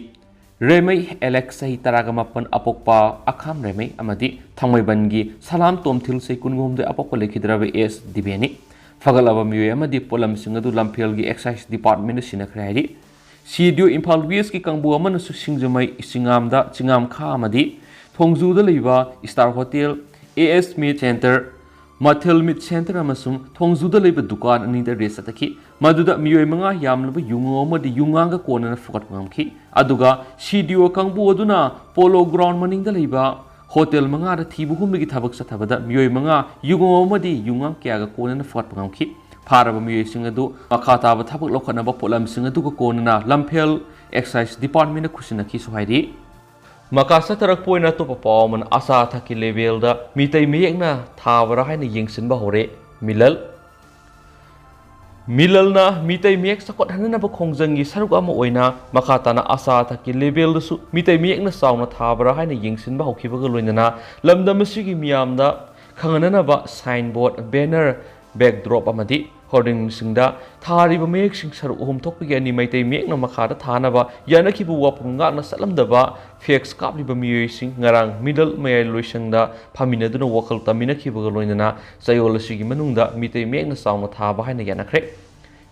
ꯔꯦꯃꯩ ꯑꯦꯂꯦꯛꯁ, ꯆꯍꯤ ꯇꯔꯥꯒ ꯃꯥꯄꯟ, ꯑꯄꯣꯛꯄ ꯑꯈꯥꯝ ꯔꯦꯃꯩ, ꯑꯃꯗꯤ ꯊꯥꯡꯃꯩꯕꯟꯒꯤ ꯁꯂꯥꯝ ꯇꯣꯝꯊꯤꯜ, ꯆꯍꯤ ꯀꯨꯟꯒ ꯍꯨꯝꯗꯣꯏ, ꯑꯄꯣꯛꯄ ꯂꯩꯈꯤꯗ꯭ꯔꯕ ꯑꯦꯁ ꯗꯤꯕꯦꯅꯤ꯫ ꯐꯒꯠꯂꯕ ꯃꯤꯑꯣꯏ ꯑꯃꯗꯤ ꯄꯣꯠꯂꯝꯁꯤꯡ ꯑꯗꯨ ꯂꯝꯐꯦꯜꯒꯤ ꯑꯦꯛꯁꯥꯏꯁ ꯗꯤꯄꯥꯔꯠꯃꯦꯟꯗ ꯁꯤꯟꯅꯈ꯭ꯔꯦ ꯍꯥꯏꯔꯤ꯫ ꯁꯤ ꯗꯤ ꯑꯣ ꯏꯝꯐꯥꯜ ꯋꯦꯁꯀꯤ ꯀꯥꯡꯕꯨ ꯑꯃꯅꯁꯨ ꯁꯤꯡꯖꯃꯩ, ꯆꯤꯉꯥꯝꯗ, ꯆꯤꯉꯥꯝꯈꯥ ꯑꯃꯗꯤ ꯊꯣꯡꯖꯨꯗ ꯂꯩꯕ star hotel, A S meat centre, ꯃꯊꯦꯜ ꯃꯤꯠ ꯁꯦꯟꯇꯔ ꯑꯃꯁꯨꯡ ꯊꯣꯡꯖꯨꯗ ꯂꯩꯕ ꯗꯨꯀꯥꯟ ꯑꯅꯤꯗ ꯔꯦꯗ ꯆꯠꯊꯈꯤ꯫ ꯃꯗꯨꯗ ꯃꯤꯑꯣꯏ ꯃꯉꯥ ꯌꯥꯝꯂꯕ ꯌꯨꯉꯧ ꯑꯃꯗꯤ ꯌꯨꯉꯥꯡꯒ ꯀꯣꯟꯅꯅ ꯐꯨꯒꯠꯄ ꯉꯝꯈꯤ꯫ ꯑꯗꯨꯒ ꯁꯤ ꯗꯤ ꯑꯣ ꯀꯥꯡꯕꯨ ꯑꯗꯨꯅ ꯄꯣꯂꯣ ꯒ꯭ꯔꯥꯎꯟ ꯃꯅꯤꯡꯗ ꯂꯩꯕ ꯍꯣꯇꯦꯜ ꯃꯉꯥꯗ ꯊꯤꯕ ꯍꯨꯝꯕꯒꯤ ꯊꯕꯛ ꯆꯠꯊꯕꯗ ꯃꯤꯑꯣꯏ ꯃꯉꯥ ꯌꯨꯉꯧ ꯑꯃꯗꯤ ꯌꯨꯉꯥꯡ ꯀꯌꯥꯒ ꯀꯣꯟꯅꯅ ꯐꯨꯒꯠꯄ ꯉꯝꯈꯤ꯫ ꯐꯥꯔꯕ ꯃꯤꯑꯣꯏꯁꯤꯡ ꯑꯗꯨ ꯃꯈꯥ ꯇꯥꯕ ꯊꯕꯛ ꯂꯧꯈꯠꯅꯕ ꯄꯣꯠꯂꯝꯁꯤꯡ ꯑꯗꯨꯒ ꯀꯣꯟꯅꯅ ꯂꯝꯐꯦꯜ ꯑꯦꯛꯁꯥꯏꯁ ꯗꯤꯄꯥꯔꯠꯃꯦꯟꯗ ꯈꯨꯠꯁꯤꯟꯅꯈꯤꯁꯨ ꯍꯥꯏꯔꯤ꯫ ꯃꯈꯥ ꯆꯠꯊꯔꯛꯄ ꯑꯣꯏꯅ ꯑꯇꯣꯞꯄ ꯄꯥꯎ ꯑꯃꯅ, ꯑꯆꯥ ꯑꯊꯛꯀꯤ ꯂꯦꯕꯦꯜꯗ ꯃꯤꯇꯩ ꯃꯌꯦꯛꯅ ꯊꯥꯕ꯭ꯔꯥ ꯍꯥꯏꯅ ꯌꯦꯡꯁꯤꯟꯕ ꯍꯧꯔꯦ꯫ ꯃꯤꯂꯜ꯫ ꯃꯤꯂꯜꯅ ꯃꯤꯇꯩ ꯃꯌꯦꯛ ꯆꯥꯎꯈꯠꯍꯟꯅꯅꯕ ꯈꯣꯡꯖꯪꯒꯤ ꯁꯔꯨꯛ ꯑꯃ ꯑꯣꯏꯅ ꯃꯈꯥ ꯇꯥꯅ ꯑꯁꯥ ꯑꯊꯛꯀꯤ ꯂꯦꯚꯦꯜꯗꯁꯨ ꯃꯤꯇꯩ ꯃꯌꯦꯛꯅ ꯆꯥꯎꯅ ꯊꯥꯕ꯭ꯔꯥ ꯍꯥꯏꯅ ꯌꯦꯡꯁꯤꯟꯕ ꯍꯧꯈꯤꯕꯒ ꯂꯣꯏꯅꯅ ꯂꯝꯗꯝ ꯑꯁꯤꯒꯤ ꯃꯤꯌꯥꯝꯗ ꯈꯪꯍꯟꯅꯅꯕ ꯁꯥꯏꯟꯕꯣꯔꯗ, ꯕꯦꯅꯔ, ꯕꯦꯛꯗ꯭ꯔꯣꯞ ꯑꯃꯗꯤ ꯍꯣꯔꯗꯤꯡꯁꯤꯡꯗ ꯊꯥꯔꯤꯕ ꯃꯌꯦꯛꯁꯤꯡ ꯁꯔꯨꯛ ꯑꯍꯨꯝ ꯊꯣꯛꯄꯒꯤ ꯑꯅꯤ ꯃꯩꯇꯩ ꯃꯌꯦꯛꯅ ꯃꯈꯥꯗ ꯊꯥꯅꯕ ꯌꯥꯅꯈꯤꯕ ꯋꯥꯐꯝ ꯉꯥꯛꯅ ꯆꯠꯂꯝꯗꯕ ꯐꯦꯛꯁ ꯀꯥꯞꯂꯤꯕ ꯃꯤꯑꯣꯏꯁꯤꯡ ꯉꯔꯥꯡ ꯃꯤꯂꯜ ꯃꯌꯥꯏ ꯂꯣꯏꯁꯪꯗ ꯐꯝꯃꯤꯟꯅꯗꯨꯅ ꯋꯥꯈꯜ ꯇꯝꯃꯤꯟꯅꯈꯤꯕꯒ ꯂꯣꯏꯅꯅ ꯆꯌꯣꯜ ꯑꯁꯤꯒꯤ ꯃꯅꯨꯡꯗ ꯃꯤꯇꯩ ꯃꯌꯦꯛꯅ ꯆꯥꯎꯅ ꯊꯥꯕ ꯍꯥꯏꯅ ꯌꯥꯅꯈ꯭ꯔꯦ꯫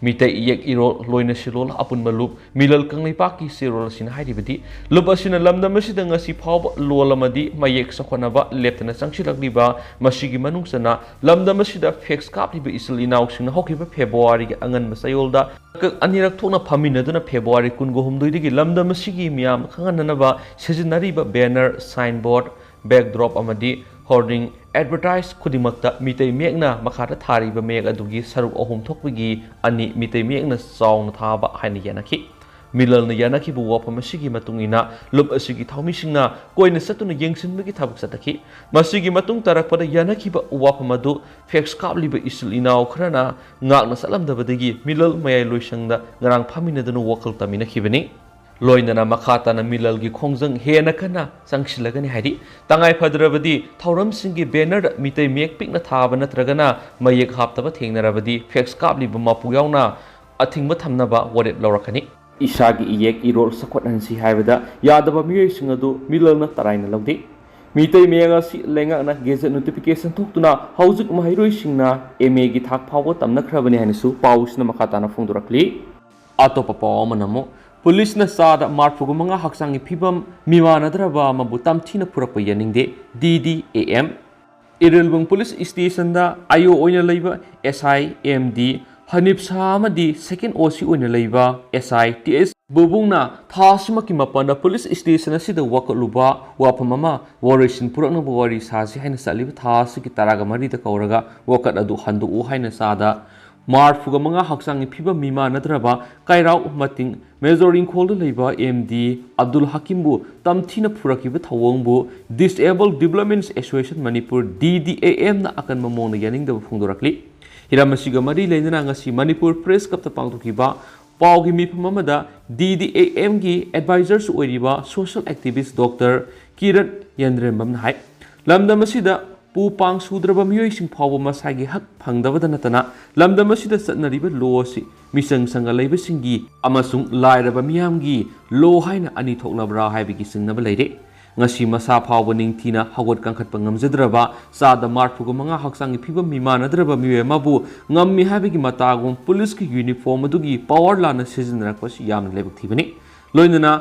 ꯃꯤꯇꯩ ꯏꯌꯦꯛ ꯏꯔꯣꯜ ꯂꯣꯏꯅ ꯁꯤꯂꯣꯜ ꯑꯄꯨꯟꯕ ꯂꯨꯞ ꯃꯤꯂꯜ ꯀꯪꯂꯩꯄꯥꯛꯀꯤ ꯆꯦꯔꯣꯜ ꯑꯁꯤꯅ ꯍꯥꯏꯔꯤꯕꯗꯤ, ꯂꯨꯞ ꯑꯁꯤꯅ ꯂꯝꯗꯝ ꯑꯁꯤꯗ ꯉꯁꯤ ꯐꯥꯎꯕ ꯂꯣꯜ ꯑꯃꯗꯤ ꯃꯌꯦꯛ ꯆꯥꯎꯈꯠꯅꯕ ꯂꯦꯞꯇꯅ ꯆꯪꯁꯤꯜꯂꯛꯂꯤꯕ, ꯃꯁꯤꯒꯤ ꯃꯅꯨꯡ ꯆꯟꯅ ꯂꯝꯗꯝ ꯑꯁꯤꯗ ꯐꯦꯛꯁ ꯀꯥꯞꯂꯤꯕ ꯏꯆꯤꯜ ꯏꯅꯥꯎꯁꯤꯡꯅ ꯍꯧꯈꯤꯕ ꯐꯦꯕ꯭ꯔꯨꯋꯥꯔꯤꯒꯤ ꯑꯉꯟꯕ ꯆꯌꯣꯜꯗ ꯑꯅꯤꯔꯛ ꯊꯣꯛꯅ ꯐꯝꯃꯤꯟꯅꯗꯨꯅ ꯐꯦꯕ꯭ꯔꯨꯋꯥꯔꯤ ꯀꯨꯟꯒ ꯍꯨꯝꯗꯣꯏꯗꯒꯤ ꯂꯝꯗꯝ ꯑꯁꯤꯒꯤ ꯃꯤꯌꯥꯝ ꯈꯪꯍꯟꯅꯅꯕ ꯁꯤꯖꯤꯟꯅꯔꯤꯕ ꯕꯦꯅꯔ, ꯁꯥꯏꯟꯕꯣꯔꯗ, ꯕꯦꯛꯗ꯭ꯔꯣꯞ ꯑꯃꯗꯤ ꯍꯣꯔꯗꯤꯡ, ꯑꯦꯗꯚꯔꯇꯥꯏꯖ ꯈꯨꯗꯤꯡꯃꯛꯇ ꯃꯤꯇꯩ ꯃꯌꯦꯛꯅ ꯃꯈꯥꯗ ꯊꯥꯔꯤꯕ ꯃꯌꯦꯛ ꯑꯗꯨꯒꯤ ꯁꯔꯨꯛ ꯑꯍꯨꯝ ꯊꯣꯛꯄꯒꯤ ꯑꯅꯤ ꯃꯤꯇꯩ ꯃꯌꯦꯛꯅ ꯆꯥꯎꯅ ꯊꯥꯕ ꯍꯥꯏꯅ ꯌꯥꯅꯈꯤ꯫ ꯃꯤꯂꯜꯅ ꯌꯥꯅꯈꯤꯕ ꯋꯥꯐꯝ ꯑꯁꯤꯒꯤ ꯃꯇꯨꯡ ꯏꯟꯅ ꯂꯨꯞ ꯑꯁꯤꯒꯤ ꯊꯧꯃꯤꯁꯤꯡꯅ ꯀꯣꯏꯅ ꯆꯠꯇꯨꯅ ꯌꯦꯡꯁꯤꯟꯕꯒꯤ ꯊꯕꯛ ꯆꯠꯊꯈꯤ꯫ ꯃꯁꯤꯒꯤ ꯃꯇꯨꯡ ꯇꯥꯔꯛꯄꯗ ꯌꯥꯅꯈꯤꯕ ꯋꯥꯐꯝ ꯑꯗꯨ ꯐꯦꯛꯁ ꯀꯥꯞꯂꯤꯕ ꯏꯆꯤꯜ ꯏꯅꯥꯎ ꯈꯔꯅ ꯉꯥꯛꯅ ꯆꯠꯂꯝꯗꯕꯗꯒꯤ ꯃꯤꯂꯜ ꯃꯌꯥꯏ ꯂꯣꯏꯁꯪꯗ ꯉꯔꯥꯡ ꯐꯝꯃꯤꯟꯅꯗꯨꯅ ꯋꯥꯈꯜ ꯇꯝꯃꯤꯟꯅꯈꯤꯕꯅꯤ꯫ ꯂꯣꯏꯅꯅ ꯃꯈꯥ ꯇꯥꯅ ꯃꯤꯂꯜꯒꯤ ꯈꯣꯡꯖꯪ ꯍꯦꯟꯅ ꯀꯟꯅ ꯆꯪꯁꯤꯜꯂꯒꯅꯤ ꯍꯥꯏꯔꯤ꯫ ꯇꯉꯥꯏ ꯐꯗ꯭ꯔꯕꯗꯤ ꯊꯧꯔꯝꯁꯤꯡꯒꯤ ꯕꯦꯅꯔꯗ ꯃꯤꯇꯩ ꯃꯌꯦꯛ ꯄꯤꯛꯅ ꯊꯥꯕ ꯅꯠꯇ꯭ꯔꯒꯅ ꯃꯌꯦꯛ ꯍꯥꯞꯇꯕ ꯊꯦꯡꯅꯔꯕꯗꯤ ꯐꯦꯛꯁ ꯀꯥꯞꯂꯤꯕ ꯃꯄꯨ ꯌꯥꯎꯅ ꯑꯊꯤꯡꯕ ꯊꯝꯅꯕ ꯋꯥꯔꯦꯞ ꯂꯧꯔꯛꯀꯅꯤ꯫ ꯏꯁꯥꯒꯤ ꯏꯌꯦꯛ ꯏꯔꯣꯜ ꯆꯥꯎꯈꯠꯍꯟꯁꯤ ꯍꯥꯏꯕꯗ ꯌꯥꯗꯕ ꯃꯤꯑꯣꯏꯁꯤꯡ ꯑꯗꯨ ꯃꯤꯂꯜꯅ ꯇꯔꯥꯏꯅ ꯂꯧꯗꯦ꯫ ꯃꯤꯇꯩ ꯃꯌꯦꯛ ꯑꯁꯤ ꯂꯩꯉꯥꯛꯅ ꯒꯦꯖꯦꯠ ꯅꯣꯇꯤꯐꯤꯀꯦꯁꯟ ꯊꯣꯛꯇꯨꯅ ꯍꯧꯖꯤꯛ ꯃꯍꯩꯔꯣꯏꯁꯤꯡꯅ ꯑꯦꯝ ꯑꯦꯒꯤ ꯊꯥꯛ ꯐꯥꯎꯕ ꯇꯝꯅꯈ꯭ꯔꯕꯅꯤ ꯍꯥꯏꯅꯁꯨ ꯄꯥꯎꯁꯤꯅ ꯃꯈꯥ ꯇꯥꯅ ꯐꯣꯡꯗꯣꯔꯛꯂꯤ꯫ ꯑꯇꯣꯞꯄ ꯄꯥꯎ ꯑꯃꯅ ꯑꯃꯨꯛ ꯄꯨꯂꯤꯁꯅ ꯆꯥꯗ ꯃꯥꯔꯐꯨꯒ ꯃꯉꯥ ꯍꯛꯆꯥꯡꯒꯤ ꯐꯤꯕꯝ ꯃꯤꯃꯥꯟꯅꯗ꯭ꯔꯕ ꯑꯃꯕꯨ ꯇꯝꯊꯤꯅ ꯐꯨꯔꯛꯄ ꯌꯥꯅꯤꯡꯗꯦ, ꯗꯤ ꯗꯤ A M. Irilbung police ꯁ꯭ꯇꯦꯁꯟꯗ I O ꯑꯣꯏꯅ ꯂꯩꯕ ꯑꯦꯁ ꯑꯥꯏ ꯑꯦꯝ ꯗꯤ ꯍꯅꯤꯞ ꯁꯥꯍ ꯑꯃꯗꯤ ꯁꯦꯀꯦꯟ ꯑꯣ ꯁꯤ ꯑꯣꯏꯅ ꯂꯩꯕ ꯑꯦꯁ ꯑꯥꯏ ꯇꯤ ꯑꯦꯁ ꯕꯨꯕꯨꯡꯅ ꯊꯥ ꯑꯁꯤꯃꯛꯀꯤ ꯃꯥꯄꯟꯗ ꯄꯨꯂꯤꯁ ꯁ꯭ꯇꯦꯁꯟ ꯑꯁꯤꯗ ꯋꯥꯀꯠꯂꯨꯕ ꯋꯥꯐꯝ ꯑꯃ ꯋꯥꯔꯣꯏꯁꯤꯟ ꯄꯨꯔꯛꯅꯕ ꯋꯥꯔꯤ ꯁꯥꯁꯤ ꯍꯥꯏꯅ ꯆꯠꯂꯤꯕ ꯊꯥ ꯑꯁꯤꯒꯤ ꯇꯔꯥꯒ ꯃꯔꯤꯗ ꯀꯧꯔꯒ ꯋꯥꯀꯠ ꯑꯗꯨ ꯍꯟꯗꯣꯛꯎ ꯍꯥꯏꯅ ꯆꯥꯗ ꯃꯥꯔꯐꯨꯒ ꯃꯉꯥ ꯍꯛꯆꯥꯡꯒꯤ ꯐꯤꯕꯝ ꯃꯤꯃꯥꯟꯅꯗ꯭ꯔꯕ ꯀꯩꯔꯥꯎ ꯃꯇꯤꯡ ꯃꯦꯖꯣꯔ ꯏꯪꯈꯣꯜꯗ ꯂꯩꯕ ꯑꯦꯝ ꯗꯤ ꯑꯕꯗꯨꯜ ꯍꯀꯤꯝꯕꯨ ꯇꯝꯊꯤꯅ ꯐꯨꯔꯛꯈꯤꯕ ꯊꯧꯑꯣꯡꯕꯨ Disabled Development Association Manipur, ꯗꯤ ꯗꯤ ꯑꯦ ꯑꯦꯝꯅ ꯑꯀꯟꯕ ꯃꯑꯣꯡꯗ ꯌꯥꯅꯤꯡꯗꯕ ꯐꯣꯡꯗꯣꯔꯛꯂꯤ꯫ ꯍꯤꯔꯝ ꯑꯁꯤꯒ ꯃꯔꯤ ꯂꯩꯅꯅ ꯉꯁꯤ ꯃꯅꯤꯄꯨꯔ ꯄ꯭ꯔꯦꯁ ꯀ꯭ꯂꯕꯇ ꯄꯥꯡꯊꯣꯛꯈꯤꯕ ꯄꯥꯎꯒꯤ ꯃꯤꯐꯝ ꯑꯃꯗ ꯗꯤ ꯗꯤ ꯑꯦ ꯑꯦꯝꯒꯤ ꯑꯦꯗꯚꯥꯏꯖꯔꯁꯨ ꯑꯣꯏꯔꯤꯕ ꯁꯣꯁꯤꯌꯦꯜ ꯑꯦꯛꯇꯤꯚꯤꯁ ꯗꯣꯛꯇꯔ ꯀꯤꯔꯟ ꯌꯦꯟꯗ꯭ꯔꯦꯝꯕꯝꯅ ꯍꯥꯏ, ꯂꯝꯗꯝ ꯑꯁꯤꯗ ꯄꯨ ꯄꯥꯡ ꯁꯨꯗ꯭ꯔꯕ ꯃꯤꯑꯣꯏꯁꯤꯡ ꯐꯥꯎꯕ ꯃꯁꯥꯒꯤ ꯍꯛ ꯐꯪꯗꯕꯗ ꯅꯠꯇꯅ ꯂꯝꯗꯝ ꯑꯁꯤꯗ ꯆꯠꯅꯔꯤꯕ ꯂꯣ ꯑꯁꯤ ꯃꯤꯆꯪ ꯁꯪꯒ ꯂꯩꯕꯁꯤꯡꯒꯤ ꯑꯃꯁꯨꯡ ꯂꯥꯏꯔꯕ ꯃꯤꯌꯥꯝꯒꯤ ꯂꯣ ꯍꯥꯏꯅ ꯑꯅꯤ ꯊꯣꯛꯅꯕ꯭ꯔꯥ ꯍꯥꯏꯕꯒꯤ ꯆꯤꯡꯅꯕ ꯂꯩꯔꯦ꯫ ꯉꯁꯤ ꯃꯁꯥ ꯐꯥꯎꯕ ꯅꯤꯡꯊꯤꯅ ꯍꯧꯒꯠ ꯀꯥꯡꯈꯠꯄ ꯉꯝꯖꯗ꯭ꯔꯕ ꯆꯥꯗ ꯃꯔꯤꯐꯨꯒ ꯃꯉꯥ ꯍꯛꯆꯥꯡꯒꯤ ꯐꯤꯕꯝ ꯃꯤꯃꯥꯟꯅꯗ꯭ꯔꯕ ꯃꯤꯑꯣꯏ ꯑꯃꯕꯨ ꯉꯝꯃꯤ ꯍꯥꯏꯕꯒꯤ ꯃꯇꯥꯒꯨꯝ ꯄꯨꯂꯤꯁꯀꯤ ꯌꯨꯅꯤꯐꯣꯔꯝ ꯑꯗꯨꯒꯤ ꯄꯥꯋꯔ ꯂꯥꯟꯅ ꯁꯤꯖꯤꯟꯅꯔꯛꯄꯁꯤ ꯌꯥꯝꯅ ꯂꯥꯏꯕꯛ ꯊꯤꯕꯅꯤ꯫ ꯂꯣꯏꯅꯅ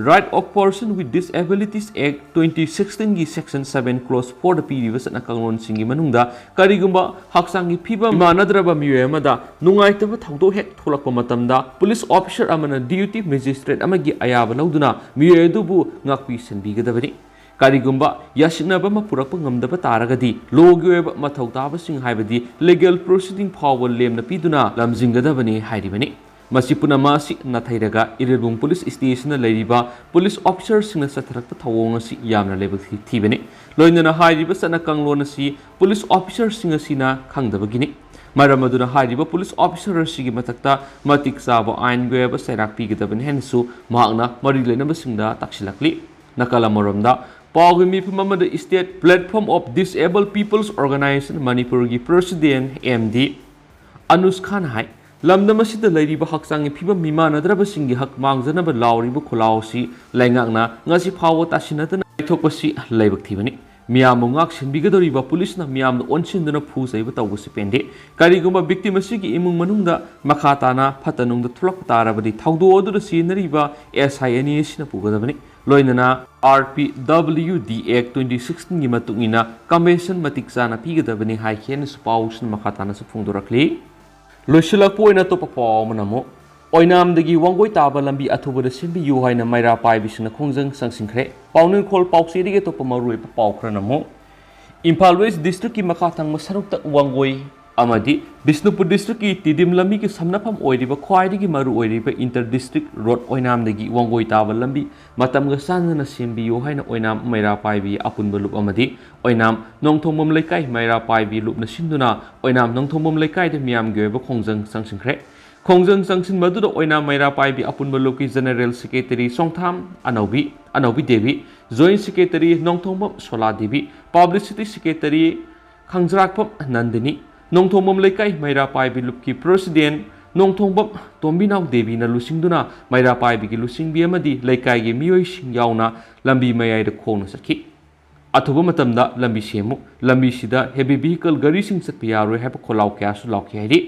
Right of Person with Disabilities Act twenty sixteen ꯒꯤ section seven clause four ꯗ ꯄꯤꯔꯤꯕ ꯆꯠꯅ ꯀꯥꯡꯂꯣꯟꯁꯤꯡꯒꯤ ꯃꯅꯨꯡꯗ ꯀꯔꯤꯒꯨꯝꯕ ꯍꯛꯆꯥꯡꯒꯤ ꯐꯤꯕꯝ ꯃꯥꯟꯅꯗ꯭ꯔꯕ ꯃꯤꯑꯣꯏ ꯑꯃꯗ ꯅꯨꯡꯉꯥꯏꯇꯕ ꯊꯧꯗꯣꯛ ꯍꯦꯛ ꯊꯣꯛꯂꯛꯄ ꯃꯇꯝꯗ ꯄꯨꯂꯤꯁ ꯑꯣꯐꯤꯁꯔ ꯑꯃꯅ ꯗ꯭ꯌꯨꯇꯤ ꯃꯦꯖꯤꯁꯇ꯭ꯔꯦꯠ ꯑꯃꯒꯤ ꯑꯌꯥꯕ ꯂꯧꯗꯨꯅ ꯃꯤꯑꯣꯏ ꯑꯗꯨꯕꯨ ꯉꯥꯛꯄꯤ ꯁꯦꯟꯕꯤꯒꯗꯕꯅꯤ꯫ ꯀꯔꯤꯒꯨꯝꯕ ꯌꯥꯁꯤꯟꯅꯕ ꯑꯃ ꯄꯨꯔꯛꯄ ꯉꯝꯗꯕ ꯇꯥꯔꯒꯗꯤ ꯂꯣꯒꯤ ꯑꯣꯏꯕ ꯃꯊꯧ ꯇꯥꯕꯁꯤꯡ ꯍꯥꯏꯕꯗꯤ ꯂꯤꯒꯦꯜ ꯄ꯭ꯔꯣꯁꯤꯗꯤꯡ ꯐꯥꯎꯕ ꯂꯦꯝꯅ ꯄꯤꯗꯨꯅ ꯂꯝꯖꯤꯡꯒꯗꯕꯅꯤ ꯍꯥꯏꯔꯤꯕꯅꯤ꯫ ꯃꯁꯤ ꯄꯨꯝꯅꯃꯛ ꯑꯁꯤ ꯅꯥꯊꯩꯔꯒ ꯏꯔꯤꯜꯕꯨꯡ ꯄꯨꯂꯤꯁ ꯁ꯭ꯇꯦꯁꯟꯗ ꯂꯩꯔꯤꯕ ꯄꯨꯂꯤꯁ ꯑꯣꯐꯤꯁꯔꯁꯤꯡꯅ ꯆꯠꯊꯔꯛꯄ ꯊꯧꯑꯣꯡ ꯑꯁꯤ ꯌꯥꯝꯅ ꯂꯥꯏꯕꯛ ꯊꯤ-, ꯊꯤꯕꯅꯤ꯫ ꯂꯣꯏꯅꯅ ꯍꯥꯏꯔꯤꯕ ꯆꯠꯅ ꯀꯥꯡꯂꯣꯟ ꯑꯁꯤ ꯄꯨꯂꯤꯁ ꯑꯣꯐꯤꯁꯔꯁꯤꯡ ꯑꯁꯤꯅ ꯈꯪꯗꯕꯒꯤꯅꯤ꯫ ꯃꯔꯝ ꯑꯗꯨꯅ ꯍꯥꯏꯔꯤꯕ ꯄꯨꯂꯤꯁ ꯑꯣꯐꯤꯁꯔ ꯑꯁꯤꯒꯤ ꯃꯊꯛꯇ ꯃꯇꯤꯛ ꯆꯥꯕ ꯑꯥꯏꯟꯒꯤ ꯑꯣꯏꯕ ꯆꯩꯔꯥꯛ ꯄꯤꯒꯗꯕꯅꯤ ꯍꯥꯏꯅꯁꯨ ꯃꯍꯥꯛꯅ ꯃꯔꯤ ꯂꯩꯅꯕꯁꯤꯡꯗ ꯇꯥꯛꯁꯤꯜꯂꯛꯂꯤ꯫ ꯅꯥꯀꯜ ꯑꯃꯔꯣꯝꯗ ꯄꯥꯎꯒꯤ ꯃꯤꯐꯝ ꯑꯃꯗ State Platform of Disabled People's Organisation ꯃꯅꯤꯄꯨꯔꯒꯤ ꯄ꯭ꯔꯁꯤꯗꯦꯟ ꯑꯦꯝ ꯗꯤ ꯑꯅꯨꯁ ꯈꯥꯟꯅ ꯍꯥꯏ, ꯂꯝꯗꯝ ꯑꯁꯤꯗ ꯂꯩꯔꯤꯕ ꯍꯛꯆꯥꯡꯒꯤ ꯐꯤꯕꯝ ꯃꯤꯃꯥꯟꯅꯗ꯭ꯔꯕꯁꯤꯡꯒꯤ ꯍꯛ ꯃꯥꯡꯖꯅꯕ ꯂꯥꯎꯔꯤꯕ ꯈꯣꯜꯂꯥꯎ ꯑꯁꯤ ꯂꯩꯉꯥꯛꯅ ꯉꯁꯤ ꯐꯥꯎꯕ ꯇꯥꯁꯤꯟꯅꯗꯅ ꯂꯩꯊꯣꯛꯄꯁꯤ ꯂꯥꯏꯕꯛ ꯊꯤꯕꯅꯤ꯫ ꯃꯤꯌꯥꯝꯕꯨ ꯉꯥꯛ ꯁꯦꯟꯕꯤꯒꯗꯧꯔꯤꯕ ꯄꯨꯂꯤꯁꯅ ꯃꯤꯌꯥꯝꯗ ꯑꯣꯟꯁꯤꯟꯗꯨꯅ ꯐꯨ ꯆꯩꯕ ꯇꯧꯕꯁꯤ ꯄꯦꯟꯗꯦ꯫ ꯀꯔꯤꯒꯨꯝꯕ ꯚꯤꯛꯇꯤꯝ ꯑꯁꯤꯒꯤ ꯏꯃꯨꯡ ꯃꯅꯨꯡꯗ ꯃꯈꯥ ꯇꯥꯅ ꯐꯠꯇ ꯅꯨꯡꯗ ꯊꯣꯛꯂꯛꯄ ꯇꯥꯔꯕꯗꯤ ꯊꯧꯗꯣꯛ ꯑꯗꯨꯗ ꯁꯤꯖꯤꯟꯅꯔꯤꯕ ꯑꯦꯁ ꯑꯥꯏ ꯑꯅꯤ ꯑꯁꯤꯅ ꯄꯨꯒꯗꯕꯅꯤ꯫ ꯂꯣꯏꯅꯅ R P W D Act twenty sixteen ꯒꯤ ꯃꯇꯨꯡ ꯏꯟꯅ ꯀꯝꯄꯦꯟꯁꯦꯁꯟ ꯃꯇꯤꯛ ꯆꯥꯅ ꯄꯤꯒꯗꯕꯅꯤ ꯍꯥꯏꯈꯤ ꯍꯥꯏꯅꯁꯨ ꯄꯥꯎꯁꯤꯅ ꯃꯈꯥ ꯇꯥꯅꯁꯨ ꯐꯣꯡꯗꯣꯔꯛꯂꯤ꯫ ꯂꯣꯏꯁꯤꯜꯂꯛꯄ ꯑꯣꯏꯅ ꯑꯇꯣꯞꯄ ꯄꯥꯎ ꯑꯃꯅ ꯑꯃꯨꯛ ꯑꯣꯏꯅꯥꯝꯗꯒꯤ ꯋꯥꯡꯒꯣꯏ ꯇꯥꯕ ꯂꯝꯕꯤ ꯑꯊꯨꯕꯗ ꯁꯦꯝꯕꯤꯌꯨ ꯍꯥꯏꯅ ꯃꯩꯔꯥ ꯄꯥꯏꯕꯤꯁꯤꯡꯅ ꯈꯣꯡꯖꯪ ꯆꯪꯁꯤꯟꯈ꯭ꯔꯦ꯫ ꯄꯥꯎꯅꯨꯡꯈꯣꯜ ꯄꯥꯎꯆꯦꯗꯒꯤ ꯑꯇꯣꯞꯄ ꯃꯔꯨꯑꯣꯏꯕ ꯄꯥꯎ ꯈꯔꯅ ꯑꯃꯨꯛ ꯏꯝꯐꯥꯜ ꯋꯦꯁ ꯗꯤꯁꯇ꯭ꯔꯤꯛꯀꯤ ꯃꯈꯥ ꯊꯪꯕ ꯁꯔꯨꯛꯇ ꯋꯥꯡꯒꯣꯏ ꯑꯃꯗꯤ ꯕꯤꯁꯅꯨꯄꯨꯔ ꯗꯤꯁꯇ꯭ꯔꯤꯛꯀꯤ ꯇꯤꯗꯤꯝ ꯂꯝꯕꯤꯒꯤ ꯁꯝꯅꯐꯝ ꯑꯣꯏꯔꯤꯕ ꯈ꯭ꯋꯥꯏꯗꯒꯤ ꯃꯔꯨ ꯑꯣꯏꯔꯤꯕ ꯏꯟꯇꯔ ꯗꯤꯁꯇ꯭ꯔꯤꯛ ꯔꯣꯗ ꯑꯣꯏꯅꯥꯝꯗꯒꯤ ꯋꯥꯡꯒꯣꯏ ꯇꯥꯕ ꯂꯝꯕꯤ ꯃꯇꯝꯒ ꯆꯥꯟꯅꯅ ꯁꯦꯝꯕꯤꯌꯨ ꯍꯥꯏꯅ ꯑꯣꯏꯅꯥꯝ ꯃꯩꯔꯥ ꯄꯥꯏꯕꯤ ꯑꯄꯨꯟꯕ ꯂꯨꯞ ꯑꯃꯗꯤ ꯑꯣꯏꯅꯥꯝ ꯅꯣꯡꯊꯣꯡꯕꯝ ꯂꯩꯀꯥꯏ ꯃꯩꯔꯥ ꯄꯥꯏꯕꯤ ꯂꯨꯞꯅ ꯁꯤꯟꯗꯨꯅ ꯑꯣꯏꯅꯥꯝ ꯅꯣꯡꯊꯣꯡꯕꯝ ꯂꯩꯀꯥꯏꯗ ꯃꯤꯌꯥꯝꯒꯤ ꯑꯣꯏꯕ ꯈꯣꯡꯖꯪ ꯆꯪꯁꯤꯟꯈ꯭ꯔꯦ꯫ ꯈꯣꯡꯖꯪ ꯆꯪꯁꯤꯟꯕ ꯑꯗꯨꯗ ꯑꯣꯏꯅꯥꯝ ꯃꯩꯔꯥ ꯄꯥꯏꯕꯤ ꯑꯄꯨꯟꯕ ꯂꯨꯞꯀꯤ general secretary Songtham Anoubi, Anoubi Devi, joint secretary Nongthongbam Sola Devi, publicity secretary Khangjrakpam Nandini, Nongthongbam Leikai Meira ꯄꯥꯏꯕꯤ ꯂꯨꯞꯀꯤ president ꯅꯣꯡꯊꯣꯡꯕꯝ ꯇꯣꯝꯕꯤꯅꯥꯎ ꯗꯦꯕꯤꯅ ꯂꯨꯆꯤꯡꯗꯨꯅ ꯃꯩꯔꯥ ꯄꯥꯏꯕꯤꯒꯤ ꯂꯨꯆꯤꯡꯕꯤ ꯑꯃꯗꯤ ꯂꯩꯀꯥꯏꯒꯤ ꯃꯤꯑꯣꯏꯁꯤꯡ ꯌꯥꯎꯅ ꯂꯝꯕꯤ ꯃꯌꯥꯏꯗ ꯈꯣꯡꯅ ꯆꯠꯈꯤ꯫ ꯑꯊꯨꯕ ꯃꯇꯝꯗ ꯂꯝꯕꯤ ꯁꯦꯝꯃꯨ, ꯂꯝꯕꯤꯁꯤꯗ ꯍꯦꯚꯤ ꯚꯤꯍꯤꯀꯜ ꯒꯥꯔꯤꯁꯤꯡ ꯆꯠꯄ ꯌꯥꯔꯣꯏ ꯍꯥꯏꯕ ꯈꯣꯜꯂꯥꯎ ꯀꯌꯥꯁꯨ ꯂꯥꯎꯈꯤ ꯍꯥꯏꯔꯤ꯫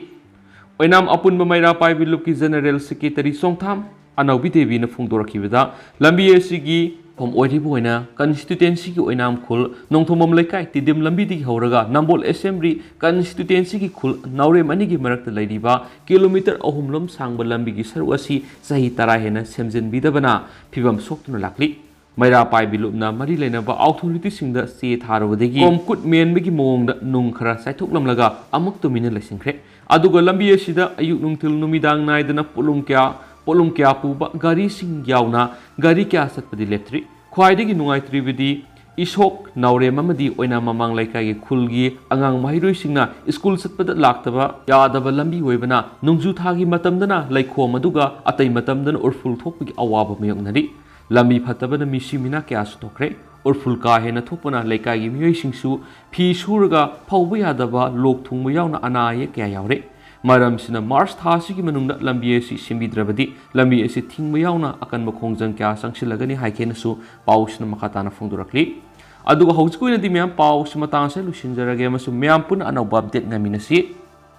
ꯑꯣꯏꯅꯥꯝ ꯑꯄꯨꯟꯕ ꯃꯩꯔꯥ ꯄꯥꯏꯕꯤ ꯂꯨꯞꯀꯤ ꯖꯦꯅꯔꯦꯜ ꯁꯦꯀ꯭ꯔꯦꯇꯔꯤ ꯆꯣꯡꯊꯥꯝ ꯑꯅꯧꯕꯤ ꯗꯦꯕꯤꯅ ꯐꯣꯡꯗꯣꯔꯛꯈꯤꯕꯗ, ꯂꯝꯕꯤ ꯑꯁꯤꯒꯤ ꯃꯐꯝ ꯑꯣꯏꯔꯤꯕ ꯑꯣꯏꯅ ꯀꯟꯁꯇꯤꯇ꯭ꯋꯦꯟꯁꯤꯒꯤ ꯑꯣꯏꯅꯥꯝ ꯈꯨꯜ ꯅꯣꯡꯊꯣꯡꯕꯝ ꯂꯩꯀꯥꯏ ꯇꯤꯗꯤꯝ ꯂꯝꯕꯤꯗꯒꯤ ꯍꯧꯔꯒ ꯅꯝꯕꯣꯜ ꯑꯦꯁꯦꯝꯕ꯭ꯂꯤ ꯀꯟꯁꯇꯤꯇ꯭ꯋꯦꯟꯁꯤꯒꯤ ꯈꯨꯜ ꯅꯥꯎꯔꯦꯝ ꯑꯅꯤꯒꯤ ꯃꯔꯛꯇ ꯂꯩꯔꯤꯕ ꯀꯤꯂꯣꯃꯤꯇꯔ ꯑꯍꯨꯝ ꯂꯣꯝ ꯁꯥꯡꯕ ꯂꯝꯕꯤꯒꯤ ꯁꯔꯨꯛ ꯑꯁꯤ ꯆꯍꯤ ꯇꯔꯥ ꯍꯦꯟꯅ ꯁꯦꯝꯖꯤꯟꯕꯤꯗꯕꯅ ꯐꯤꯕꯝ ꯁꯣꯛꯇꯨꯅ ꯂꯥꯛꯂꯤ꯫ ꯃꯩꯔꯥ ꯄꯥꯏꯕꯤ ꯂꯨꯞꯅ ꯃꯔꯤ ꯂꯩꯅꯕ ꯑꯣꯊꯣꯔꯤꯇꯤꯁꯤꯡꯗ ꯆꯦ ꯊꯥꯔꯨꯕꯗꯒꯤ ꯀꯣꯝ ꯈꯨꯠ ꯃꯦꯟꯕꯒꯤ ꯃꯑꯣꯡꯗ ꯅꯨꯡ ꯈꯔ ꯆꯥꯏꯊꯣꯛꯂꯝꯂꯒ ꯑꯃꯨꯛ ꯇꯨꯃꯤꯟꯅ ꯂꯩꯁꯤꯟꯈ꯭ꯔꯦ꯫ ꯑꯗꯨꯒ ꯂꯝꯕꯤ ꯑꯁꯤꯗ ꯑꯌꯨꯛ ꯅꯨꯡꯊꯤꯜ ꯅꯨꯃꯤꯗꯥꯡ ꯅꯥꯏꯗꯅ ꯄꯣꯠꯂꯨꯝ ꯀꯌꯥ, ꯄꯣꯠꯂꯨꯝ ꯀꯌꯥ ꯄꯨꯕ ꯒꯥꯔꯤꯁꯤꯡ ꯌꯥꯎꯅ ꯒꯥꯔꯤ ꯀꯌꯥ ꯆꯠꯄꯗꯤ ꯂꯦꯞꯇ꯭ꯔꯤ꯫ ꯈ꯭ꯋꯥꯏꯗꯒꯤ ꯅꯨꯡꯉꯥꯏꯇ꯭ꯔꯤꯕꯗꯤ ꯏꯁꯣꯛ ꯅꯥꯎꯔꯦꯝ ꯑꯃꯗꯤ ꯑꯣꯏꯅꯥꯝ ꯃꯃꯥꯡ ꯂꯩꯀꯥꯏꯒꯤ ꯈꯨꯜꯒꯤ ꯑꯉꯥꯡ ꯃꯍꯩꯔꯣꯏꯁꯤꯡꯅ ꯁ꯭ꯀꯨꯜ ꯆꯠꯄꯗ ꯂꯥꯛꯇꯕ ꯌꯥꯗꯕ ꯂꯝꯕꯤ ꯑꯣꯏꯕꯅ ꯅꯣꯡꯖꯨ ꯊꯥꯒꯤ ꯃꯇꯝꯗꯅ ꯂꯩꯈꯣꯝ ꯑꯗꯨꯒ ꯑꯇꯩ ꯃꯇꯝꯗꯅ ꯎꯔꯐꯨꯜ ꯊꯣꯛꯄꯒꯤ ꯑꯋꯥꯕ ꯃꯥꯌꯣꯛꯅꯔꯤ꯫ ꯂꯝꯕꯤ ꯐꯠꯇꯕꯅ ꯃꯤꯁꯤ ꯃꯤꯅꯥ ꯀꯌꯥꯁꯨ ꯊꯣꯛꯈ꯭ꯔꯦ꯫ ꯎꯔꯐꯨꯜ ꯀꯥ ꯍꯦꯟꯅ ꯊꯣꯛꯄꯅ ꯂꯩꯀꯥꯏꯒꯤ ꯃꯤꯑꯣꯏꯁꯤꯡꯁꯨ ꯐꯤ ꯁꯨꯔꯒ ꯐꯧꯕ ꯌꯥꯗꯕ, ꯂꯣꯛ ꯊꯨꯡꯕ ꯌꯥꯎꯅ ꯑꯅꯥ ꯑꯌꯦꯛ ꯀꯌꯥ ꯌꯥꯎꯔꯦ꯫ ꯃꯔꯝꯁꯤꯅ ꯃꯥꯔꯆ ꯊꯥ ꯑꯁꯤꯒꯤ ꯃꯅꯨꯡꯗ ꯂꯝꯕꯤ ꯑꯁꯤ ꯁꯦꯝꯕꯤꯗ꯭ꯔꯕꯗꯤ ꯂꯝꯕꯤ ꯑꯁꯤ ꯊꯤꯡꯕ ꯌꯥꯎꯅ ꯑꯀꯟꯕ ꯈꯣꯡꯖꯪ ꯀꯌꯥ ꯆꯪꯁꯤꯜꯂꯒꯅꯤ ꯍꯥꯏꯈꯤꯅꯁꯨ ꯄꯥꯎꯁꯤꯅ ꯃꯈꯥ ꯇꯥꯅ ꯐꯣꯡꯗꯣꯔꯛꯂꯤ꯫ ꯑꯗꯨꯒ ꯍꯧꯖꯤꯛꯀꯤ ꯑꯣꯏꯅꯗꯤ ꯃꯌꯥꯝ ꯄꯥꯎꯁꯤ ꯃꯇꯥꯡ ꯑꯁꯤꯗ ꯂꯣꯏꯁꯤꯟꯖꯔꯒꯦ ꯑꯃꯁꯨꯡ ꯃꯌꯥꯝ ꯄꯨꯟꯅ ꯑꯅꯧꯕ ꯑꯞꯗꯦꯠ ꯉꯥꯏꯃꯤꯟꯅꯁꯤ꯫